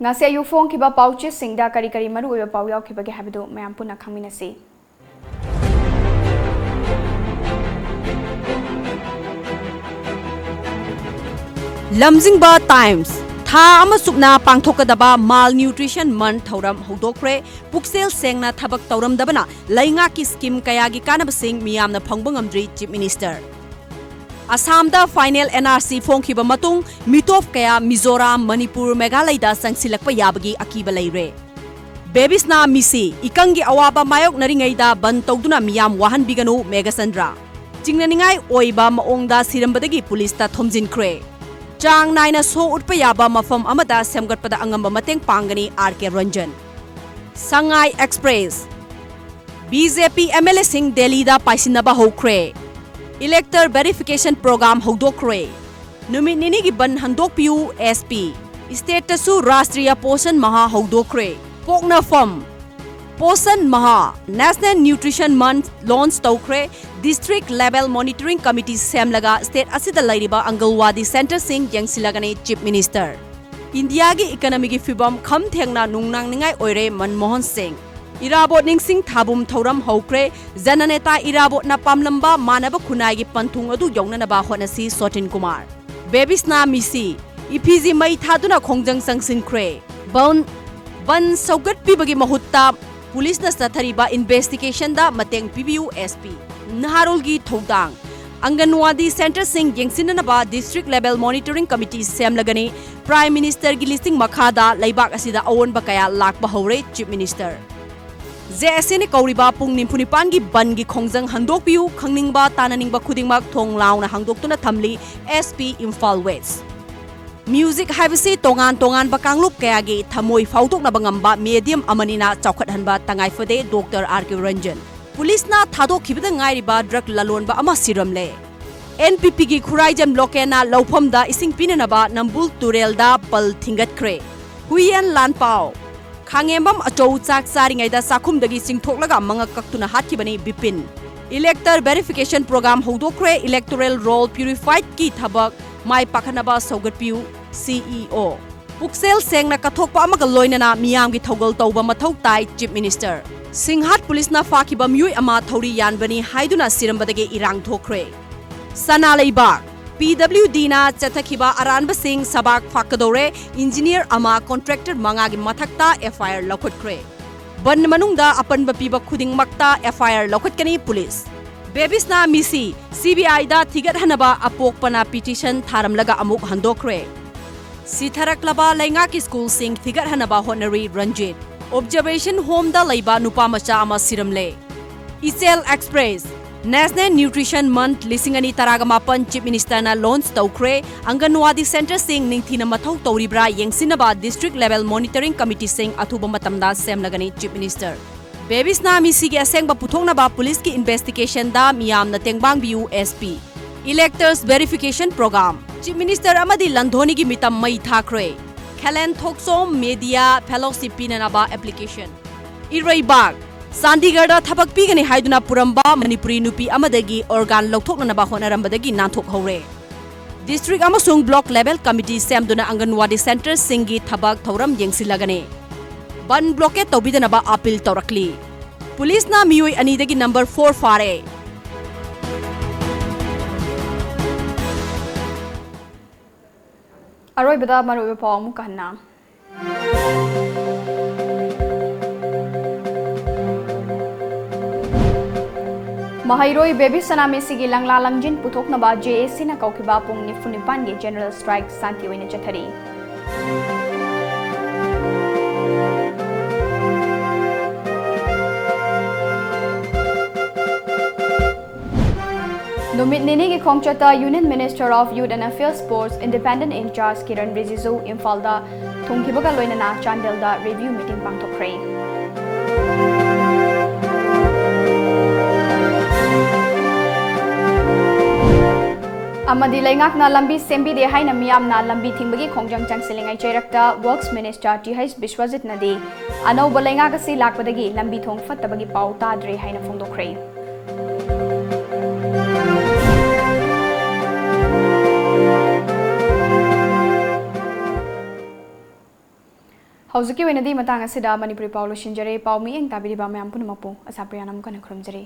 ꯉꯁꯤ ꯑꯌꯨꯛ ꯐꯣꯡꯈꯤꯕ ꯄꯥꯎꯆꯦꯁꯤꯡꯗ ꯀꯔꯤ ꯀꯔꯤ ꯃꯔꯨꯑꯣꯏꯕ ꯄꯥꯎ ꯌꯥꯎꯈꯤꯕꯒꯦ ꯍꯥꯏꯕꯗꯨ ꯃꯌꯥꯝ ꯄꯨꯟꯅ ꯈꯪꯃꯤꯟꯅꯁꯤ꯫ ꯂꯝꯖꯤꯡꯕ Times꯫ ꯊꯥ ꯑꯃ ꯆꯨꯞꯅ ꯄꯥꯡꯊꯣꯛꯀꯗꯕ Malnutrition Month ꯊꯧꯔꯝ ꯍꯧꯗꯣꯛꯈ꯭ꯔꯦ꯫ ꯄꯨꯛꯆꯦꯜ ꯁꯦꯡꯅ ꯊꯕꯛ ꯇꯧꯔꯝꯗꯕꯅ ꯂꯩꯉꯥꯛꯀꯤ scheme ꯀꯌꯥꯒꯤ ꯀꯥꯟꯅꯕꯁꯤꯡ ꯃꯤꯌꯥꯝꯅ ꯐꯪꯕ ꯉꯝꯗ꯭ꯔꯤ, Chief Minister꯫ ꯑꯁꯥꯝꯗ final N R C ꯐꯣꯡꯈꯤꯕ ꯃꯇꯨꯡ ꯃꯤꯇꯣꯞ ꯀꯌꯥ ꯃꯤꯖꯣꯔꯥꯝ, ꯃꯅꯤꯄꯨꯔ, ꯃꯦꯘꯥꯂꯌꯗ ꯆꯪꯁꯤꯜꯂꯛꯄ ꯌꯥꯕꯒꯤ ꯑꯀꯤꯕ ꯂꯩꯔꯦ꯫ ꯕꯦꯕꯤꯁꯅꯥ ꯃꯤꯁꯤ ꯏꯀꯪꯒꯤ ꯑꯋꯥꯕ ꯃꯥꯌꯣꯛꯅꯔꯤꯉꯩꯗ ꯕꯟ ꯇꯧꯗꯨꯅ ꯃꯤꯌꯥꯝ ꯋꯥꯍꯟꯕꯤꯒꯅꯨ, ꯃꯦꯘꯆꯟꯗ꯭ꯔ꯫ ꯆꯤꯡꯅꯅꯤꯡꯉꯥꯏ ꯑꯣꯏꯕ ꯃꯑꯣꯡꯗ ꯁꯤꯔꯝꯕꯗꯒꯤ ꯄꯨꯂꯤꯁꯇ ꯊꯣꯝꯖꯤꯟꯈ꯭ꯔꯦ꯫ ꯆꯥꯡ ꯅꯥꯏꯅ ꯁꯣ ꯎꯠꯄ ꯌꯥꯕ ꯃꯐꯝ ꯑꯃꯗ ꯁꯦꯝꯒꯠꯄꯗ ꯑꯉꯝꯕ ꯃꯇꯦꯡ ꯄꯥꯡꯒꯅꯤ, R K Ranjan. Sangai Express꯫ B J P M L A ꯁꯤꯡ ꯗꯦꯜꯂꯤꯗ ꯄꯥꯏꯁꯤꯟꯅꯕ ꯍꯧꯈ꯭ꯔꯦ꯫ Elector verification program ꯍꯧꯗꯣꯛꯈ꯭ꯔꯦ꯫ ꯅꯨꯃꯤꯠ ꯅꯤꯅꯤꯒꯤ ꯕꯟ ꯍꯟꯗꯣꯛꯄꯤꯌꯨ, S P꯫ State ꯇꯁꯨ ꯔꯥꯁꯇ꯭ꯔꯤꯌꯥ ꯄꯣꯁꯟ ꯃꯍꯥ ꯍꯧꯗꯣꯛꯈ꯭ꯔꯦ꯫ ꯄꯣꯛꯅꯐꯝ Poshan ꯃꯍꯥ, National Nutrition Month launch ꯇꯧꯈ꯭ꯔꯦ꯫ District level monitoring committee ꯁꯦꯝꯂꯒ state ꯑꯁꯤꯗ ꯂꯩꯔꯤꯕ ꯑꯪꯒꯜꯋꯥꯗꯤ centre ꯁꯤꯡ ꯌꯦꯡꯁꯤꯜꯂꯒꯅꯤ, Chief Minister꯫ ꯏꯟꯗꯤꯌꯥꯒꯤ economy ꯒꯤ ꯐꯤꯕꯝ ꯈꯝ ꯊꯦꯡꯅ ꯅꯨꯡꯅꯥꯡꯅꯤꯡꯉꯥꯏ ꯑꯣꯏꯔꯦ, ꯃꯟꯃꯣꯍꯟ ꯁꯤꯡ꯫ ꯏꯔꯥꯕꯣꯠ ꯅꯤꯡꯁꯤꯡ ꯊꯥꯕꯨꯝ ꯊꯧꯔꯝ ꯍꯧꯈ꯭ꯔꯦ꯫ ꯖꯅꯅꯦꯇꯥ ꯏꯔꯥꯕꯣꯠꯅ ꯄꯥꯝꯂꯝꯕ ꯃꯥꯟꯅꯕ ꯈꯨꯟꯅꯥꯏꯒꯤ ꯄꯟꯊꯨꯡ ꯑꯗꯨ ꯌꯧꯅꯅꯕ ꯍꯣꯠꯅꯁꯤ, ꯁꯣꯇꯤꯟ ꯀꯨꯃꯥꯔ꯫ ꯕꯦꯕꯤꯁꯅꯥ ꯃꯤꯁꯤ, ꯏꯐꯤꯖꯤ ꯃꯩ ꯊꯥꯗꯨꯅ ꯈꯣꯡꯖꯪ ꯆꯪꯁꯤꯟꯈ꯭ꯔꯦ꯫ ꯕꯟ, ꯕꯟ ꯁꯧꯒꯠꯄꯤꯕꯒꯤ ꯃꯍꯨꯠꯇ ꯄꯨꯂꯤꯁꯅ ꯆꯠꯊꯔꯤꯕ investigation ꯗ ꯃꯇꯦꯡ ꯄꯤꯕꯤꯌꯨ, S P꯫ ꯅꯍꯥꯔꯣꯜꯒꯤ ꯊꯧꯗꯥꯡ꯫ ꯑꯪꯒꯟꯋꯥꯗꯤ centreꯁꯤꯡ ꯌꯦꯡꯁꯤꯟꯅꯅꯕ district level monitoring committee ꯁꯦꯝꯂꯒꯅꯤ꯫ Prime Ministerꯒꯤ ꯂꯤꯁꯤꯡ ꯃꯈꯥꯗ ꯂꯩꯕꯥꯛ ꯑꯁꯤꯗ ꯑꯑꯣꯟꯕ ꯀꯌꯥ ꯂꯥꯛꯄ ꯍꯧꯔꯦ, Chief Minister꯫ JACꯅ ꯀꯧꯔꯤꯕ ꯄꯨꯡ ꯅꯤꯐꯨ ꯅꯤꯄꯥꯟꯒꯤ ꯕꯟꯒꯤ ꯈꯣꯡꯖꯪ ꯍꯟꯗꯣꯛꯄꯤꯌꯨ, ꯈꯪꯅꯤꯡꯕ ꯇꯥꯅꯅꯤꯡꯕ ꯈꯨꯗꯤꯡꯃꯛ ꯊꯣꯡ ꯂꯥꯎꯅ ꯍꯥꯡꯗꯣꯛꯇꯨꯅ ꯊꯝꯂꯤ, SP Imphal West꯫ Music ꯍꯥꯏꯕꯁꯤ ꯇꯣꯉꯥꯟ ꯇꯣꯉꯥꯟꯕ ꯀꯥꯡꯂꯨꯞ ꯀꯌꯥꯒꯤ ꯊꯃꯣꯏ ꯐꯥꯎꯗꯣꯛꯅꯕ ꯉꯝꯕ medium ꯑꯃꯅꯤꯅ ꯆꯥꯎꯈꯠꯍꯟꯕ ꯇꯉꯥꯏ ꯐꯗꯦ, Doctor R K Ranjan꯫ ꯄꯨꯂꯤꯁꯅ ꯊꯥꯗꯣꯛꯈꯤꯕꯗ ꯉꯥꯏꯔꯤꯕ drug ꯂꯂꯣꯟꯕ ꯑꯃ ꯁꯤꯔꯝꯂꯦ꯫ NPPꯒꯤ ꯈꯨꯔꯥꯏꯖꯝ locateꯅ ꯂꯧꯐꯝꯗ ꯏꯁꯤꯡ ꯄꯤꯅꯅꯕ ꯅꯝꯕꯨꯜ ꯇꯨꯔꯦꯜꯗ ꯄꯜ ꯊꯤꯡꯒꯠꯈ꯭ꯔꯦ꯫ ꯍꯨꯏꯌꯦꯟ ꯂꯥꯟꯄꯥꯎ꯫ ꯈꯥꯉꯦꯝꯕꯝ ꯑꯆꯧ ꯆꯥꯛ ꯆꯥꯔꯤꯉꯩꯗ ꯆꯥꯛꯈꯨꯝꯗꯒꯤ ꯆꯤꯡꯊꯣꯛꯂꯒ ꯃꯉꯛ ꯀꯛꯇꯨꯅ ꯍꯥꯠꯈꯤꯕꯅꯤ Bipin. Elector verification program ꯍꯧꯗꯣꯛꯈ꯭ꯔꯦ, electoral roll purifiedꯀꯤ ꯊꯕꯛ ꯃꯥꯏ ꯄꯥꯛꯍꯟꯅꯕ ꯁꯧꯒꯠꯄꯤꯌꯨ, CEO꯫ ꯄꯨꯛꯆꯦꯜ ꯁꯦꯡꯅ ꯀꯠꯊꯣꯛꯄ ꯑꯃꯒ ꯂꯣꯏꯅꯅ ꯃꯤꯌꯥꯝꯒꯤ ꯊꯧꯒꯜ ꯇꯧꯕ ꯃꯊꯧ ꯇꯥꯏ, Chief Minister꯫ ꯁꯤꯡꯍꯥꯠ ꯄꯨꯂꯤꯁꯅ ꯐꯥꯈꯤꯕ ꯃꯤꯑꯣꯏ ꯑꯃ ꯊꯧꯔꯤ ꯌꯥꯟꯕꯅꯤ ꯍꯥꯏꯗꯨꯅ ꯁꯤꯔꯝꯕꯗꯒꯤ ꯏꯔꯥꯡ ꯊꯣꯛꯈ꯭ꯔꯦ꯫ ꯁꯅꯥ ꯂꯩꯕꯥꯛ꯫ PWDꯅ ꯆꯠꯊꯈꯤꯕ ꯑꯔꯥꯟꯕꯁꯤꯡ ꯁꯕꯥꯛ ꯐꯥꯛꯀꯗꯧꯔꯦ, engineer ꯑꯃ contractor ꯃꯉꯥꯒꯤ ꯃꯊꯛꯇ FIR ꯂꯧꯈꯠꯈ꯭ꯔꯦ꯫ ꯕꯟ ꯃꯅꯨꯡꯗ ꯑꯄꯟꯕ ꯄꯤꯕ ꯈꯨꯗꯤꯡꯃꯛꯇ FIR ꯂꯧꯈꯠꯀꯅꯤ ꯄꯨꯂꯤꯁ꯫ ꯕꯦꯕꯤꯁꯅ ꯃꯤꯁꯤ CBIꯗ ꯊꯤꯒꯠꯍꯟꯅꯕ ꯑꯄꯣꯛꯄꯅ petition ꯊꯥꯔꯝꯂꯒ ꯑꯃꯨꯛ ꯍꯟꯗꯣꯛꯈ꯭ꯔꯦ꯫ ꯁꯤꯊꯔꯛꯂꯕ ꯂꯩꯉꯥꯛꯀꯤ ꯁ꯭ꯀꯨꯜꯁꯤꯡ ꯊꯤꯒꯠꯍꯟꯅꯕ ꯍꯣꯠꯅꯔꯤ ꯔꯟꯖꯤꯠ꯫ Observation homeꯗ ꯂꯩꯕ ꯅꯨꯄꯥ ꯃꯆꯥ ꯑꯃ ꯁꯤꯔꯝꯂꯦ꯫ ꯏꯆꯦꯜ Express꯫ National Nutrition Month ꯂꯤꯁꯤꯡ ꯑꯅꯤ ꯇꯔꯥꯒ ꯃꯥꯄꯟ Chief Ministerꯅ launch ꯇꯧꯈ꯭ꯔꯦ꯫ ꯑꯪꯒꯟꯋꯥꯗꯤ centreꯁꯤꯡ ꯅꯤꯡꯊꯤꯅ ꯃꯊꯧ ꯇꯧꯔꯤꯕ꯭ꯔꯥ ꯌꯦꯡꯁꯤꯟꯅꯕ district level monitoring committeeꯁꯤꯡ ꯑꯊꯨꯕ ꯃꯇꯝꯗ ꯁꯦꯝꯂꯒꯅꯤ Chief Minister꯫ ꯕꯦꯕꯤꯁꯅ ꯃꯤꯁꯤꯒꯤ ꯑꯁꯦꯡꯕ ꯄꯨꯊꯣꯛꯅꯕ ꯄꯨꯂꯤꯁꯀꯤ investigationꯗ ꯃꯤꯌꯥꯝꯅ ꯇꯦꯡꯕꯥꯡꯕꯤꯌꯨ, SP꯫ Electors verification program꯫ Chief Minister ꯑꯃꯗꯤ ꯂꯟꯙꯣꯅꯤꯒꯤ ꯃꯤꯇꯝ ꯃꯩ ꯊꯥꯈ꯭ꯔꯦ꯫ ꯈꯦꯂꯦꯟ ꯊꯣꯛꯆꯣꯝ media fellowship ꯄꯤꯅꯅꯕ application꯫ ꯏꯔꯩꯕꯥꯛ꯫ ꯆꯥꯟꯗꯤꯒꯔꯗ ꯊꯕꯛ ꯄꯤꯒꯅꯤ ꯍꯥꯏꯗꯨꯅ ꯄꯨꯔꯝꯕ ꯃꯅꯤꯄꯨꯔꯤ ꯅꯨꯄꯤ ꯑꯃꯗꯒꯤ organ ꯂꯧꯊꯣꯛꯅꯅꯕ ꯍꯣꯠꯅꯔꯝꯕꯗꯒꯤ ꯅꯥꯟꯊꯣꯛꯍꯧꯔꯦ꯫ District ꯑꯃꯁꯨꯡ block level committee ꯁꯦꯝꯗꯨꯅ ꯑꯪꯒꯟꯋꯥꯗꯤ centreꯁꯤꯡꯒꯤ ꯊꯕꯛ ꯊꯧꯔꯝ ꯌꯦꯡꯁꯤꯜꯂꯒꯅꯤ꯫ ꯕꯟ blockade ꯇꯧꯕꯤꯗꯅꯕ appeal ꯇꯧꯔꯛꯂꯤ꯫ ꯄꯨꯂꯤꯁꯅ ꯃꯤꯑꯣꯏ ꯑꯅꯤꯗꯒꯤ number four ꯐꯥꯔꯦ꯫ ꯑꯔꯣꯏꯕꯗ ꯃꯔꯨꯑꯣꯏꯕ ꯄꯥꯎ ꯑꯃꯨꯛꯀ ꯍꯟꯅ꯫ ꯃꯍꯩꯔꯣꯏ ꯕꯦꯕꯤ ꯁꯅꯥꯃꯤꯁꯤꯒꯤ ꯂꯪꯂꯥ ꯂꯪꯖꯤꯟ ꯄꯨꯊꯣꯛꯅꯕ ꯖꯦ ꯑꯦ ꯁꯤꯅ ꯀꯧꯈꯤꯕ ꯄꯨꯡ ꯅꯤꯐꯨ ꯅꯤꯄꯥꯟꯒꯤ ꯖꯦꯅꯔꯦꯜ ꯁ꯭ꯇ꯭ꯔꯥꯏꯛ ꯁꯥꯟꯇꯤ ꯑꯣꯏꯅ ꯆꯠꯊꯔꯤ꯫ ꯅꯨꯃꯤꯠ ꯅꯤꯅꯤꯒꯤ ꯈꯣꯡꯆꯠꯇ Union Minister of Youth and Affairs Sports Independent in Charge Kiran ꯔꯤꯖꯤꯖꯨ ꯏꯝꯐꯥꯜꯗ ꯊꯨꯡꯈꯤꯕꯒ ꯂꯣꯏꯅꯅ ꯆꯥꯟꯗꯦꯜꯗ ꯔꯤꯚ꯭ꯌꯨ ꯃꯤꯇꯤꯡ ꯄꯥꯡꯊꯣꯛꯈ꯭ꯔꯦ꯫ ꯑꯃꯗꯤ ꯂꯩꯉꯥꯛꯅ ꯂꯝꯕꯤ ꯁꯦꯝꯕꯤꯗꯦ ꯍꯥꯏꯅ ꯃꯤꯌꯥꯝꯅ ꯂꯝꯕꯤ ꯊꯤꯡꯕꯒꯤ ꯈꯣꯡꯖꯪ ꯆꯪꯁꯤꯜꯂꯤꯉꯩ ꯆꯩꯔꯛꯇ Works Minister ꯇꯤ ꯍꯩꯆ ꯕꯤꯁ꯭ꯋꯖꯤꯠꯅꯗꯤ ꯑꯅꯧꯕ ꯂꯩꯉꯥꯛ ꯑꯁꯤ ꯂꯥꯛꯄꯗꯒꯤ ꯂꯝꯕꯤ ꯊꯣꯡ ꯐꯠꯇꯕꯒꯤ ꯄꯥꯎ ꯇꯥꯗ꯭ꯔꯦ ꯍꯥꯏꯅ ꯐꯣꯡꯗꯣꯛꯈ꯭ꯔꯦ꯫ ꯍꯧꯖꯤꯛꯀꯤ ꯑꯣꯏꯅꯗꯤ ꯃꯇꯥꯡ ꯑꯁꯤꯗ ꯃꯅꯤꯄꯨꯔꯤ ꯄꯥꯎ ꯂꯣꯏꯁꯤꯟꯖꯔꯦ꯫ ꯄꯥꯎ ꯃꯤꯠꯌꯦꯡ ꯇꯥꯕꯤꯔꯤꯕ ꯃꯌꯥꯝ ꯄꯨꯝꯅꯃꯛꯄꯨ ꯑꯁꯥꯄ꯭ꯔꯤꯌꯥꯅ ꯑꯃꯨꯛ ꯍꯟꯅ ꯈꯨꯔꯨꯝꯖꯔꯤ꯫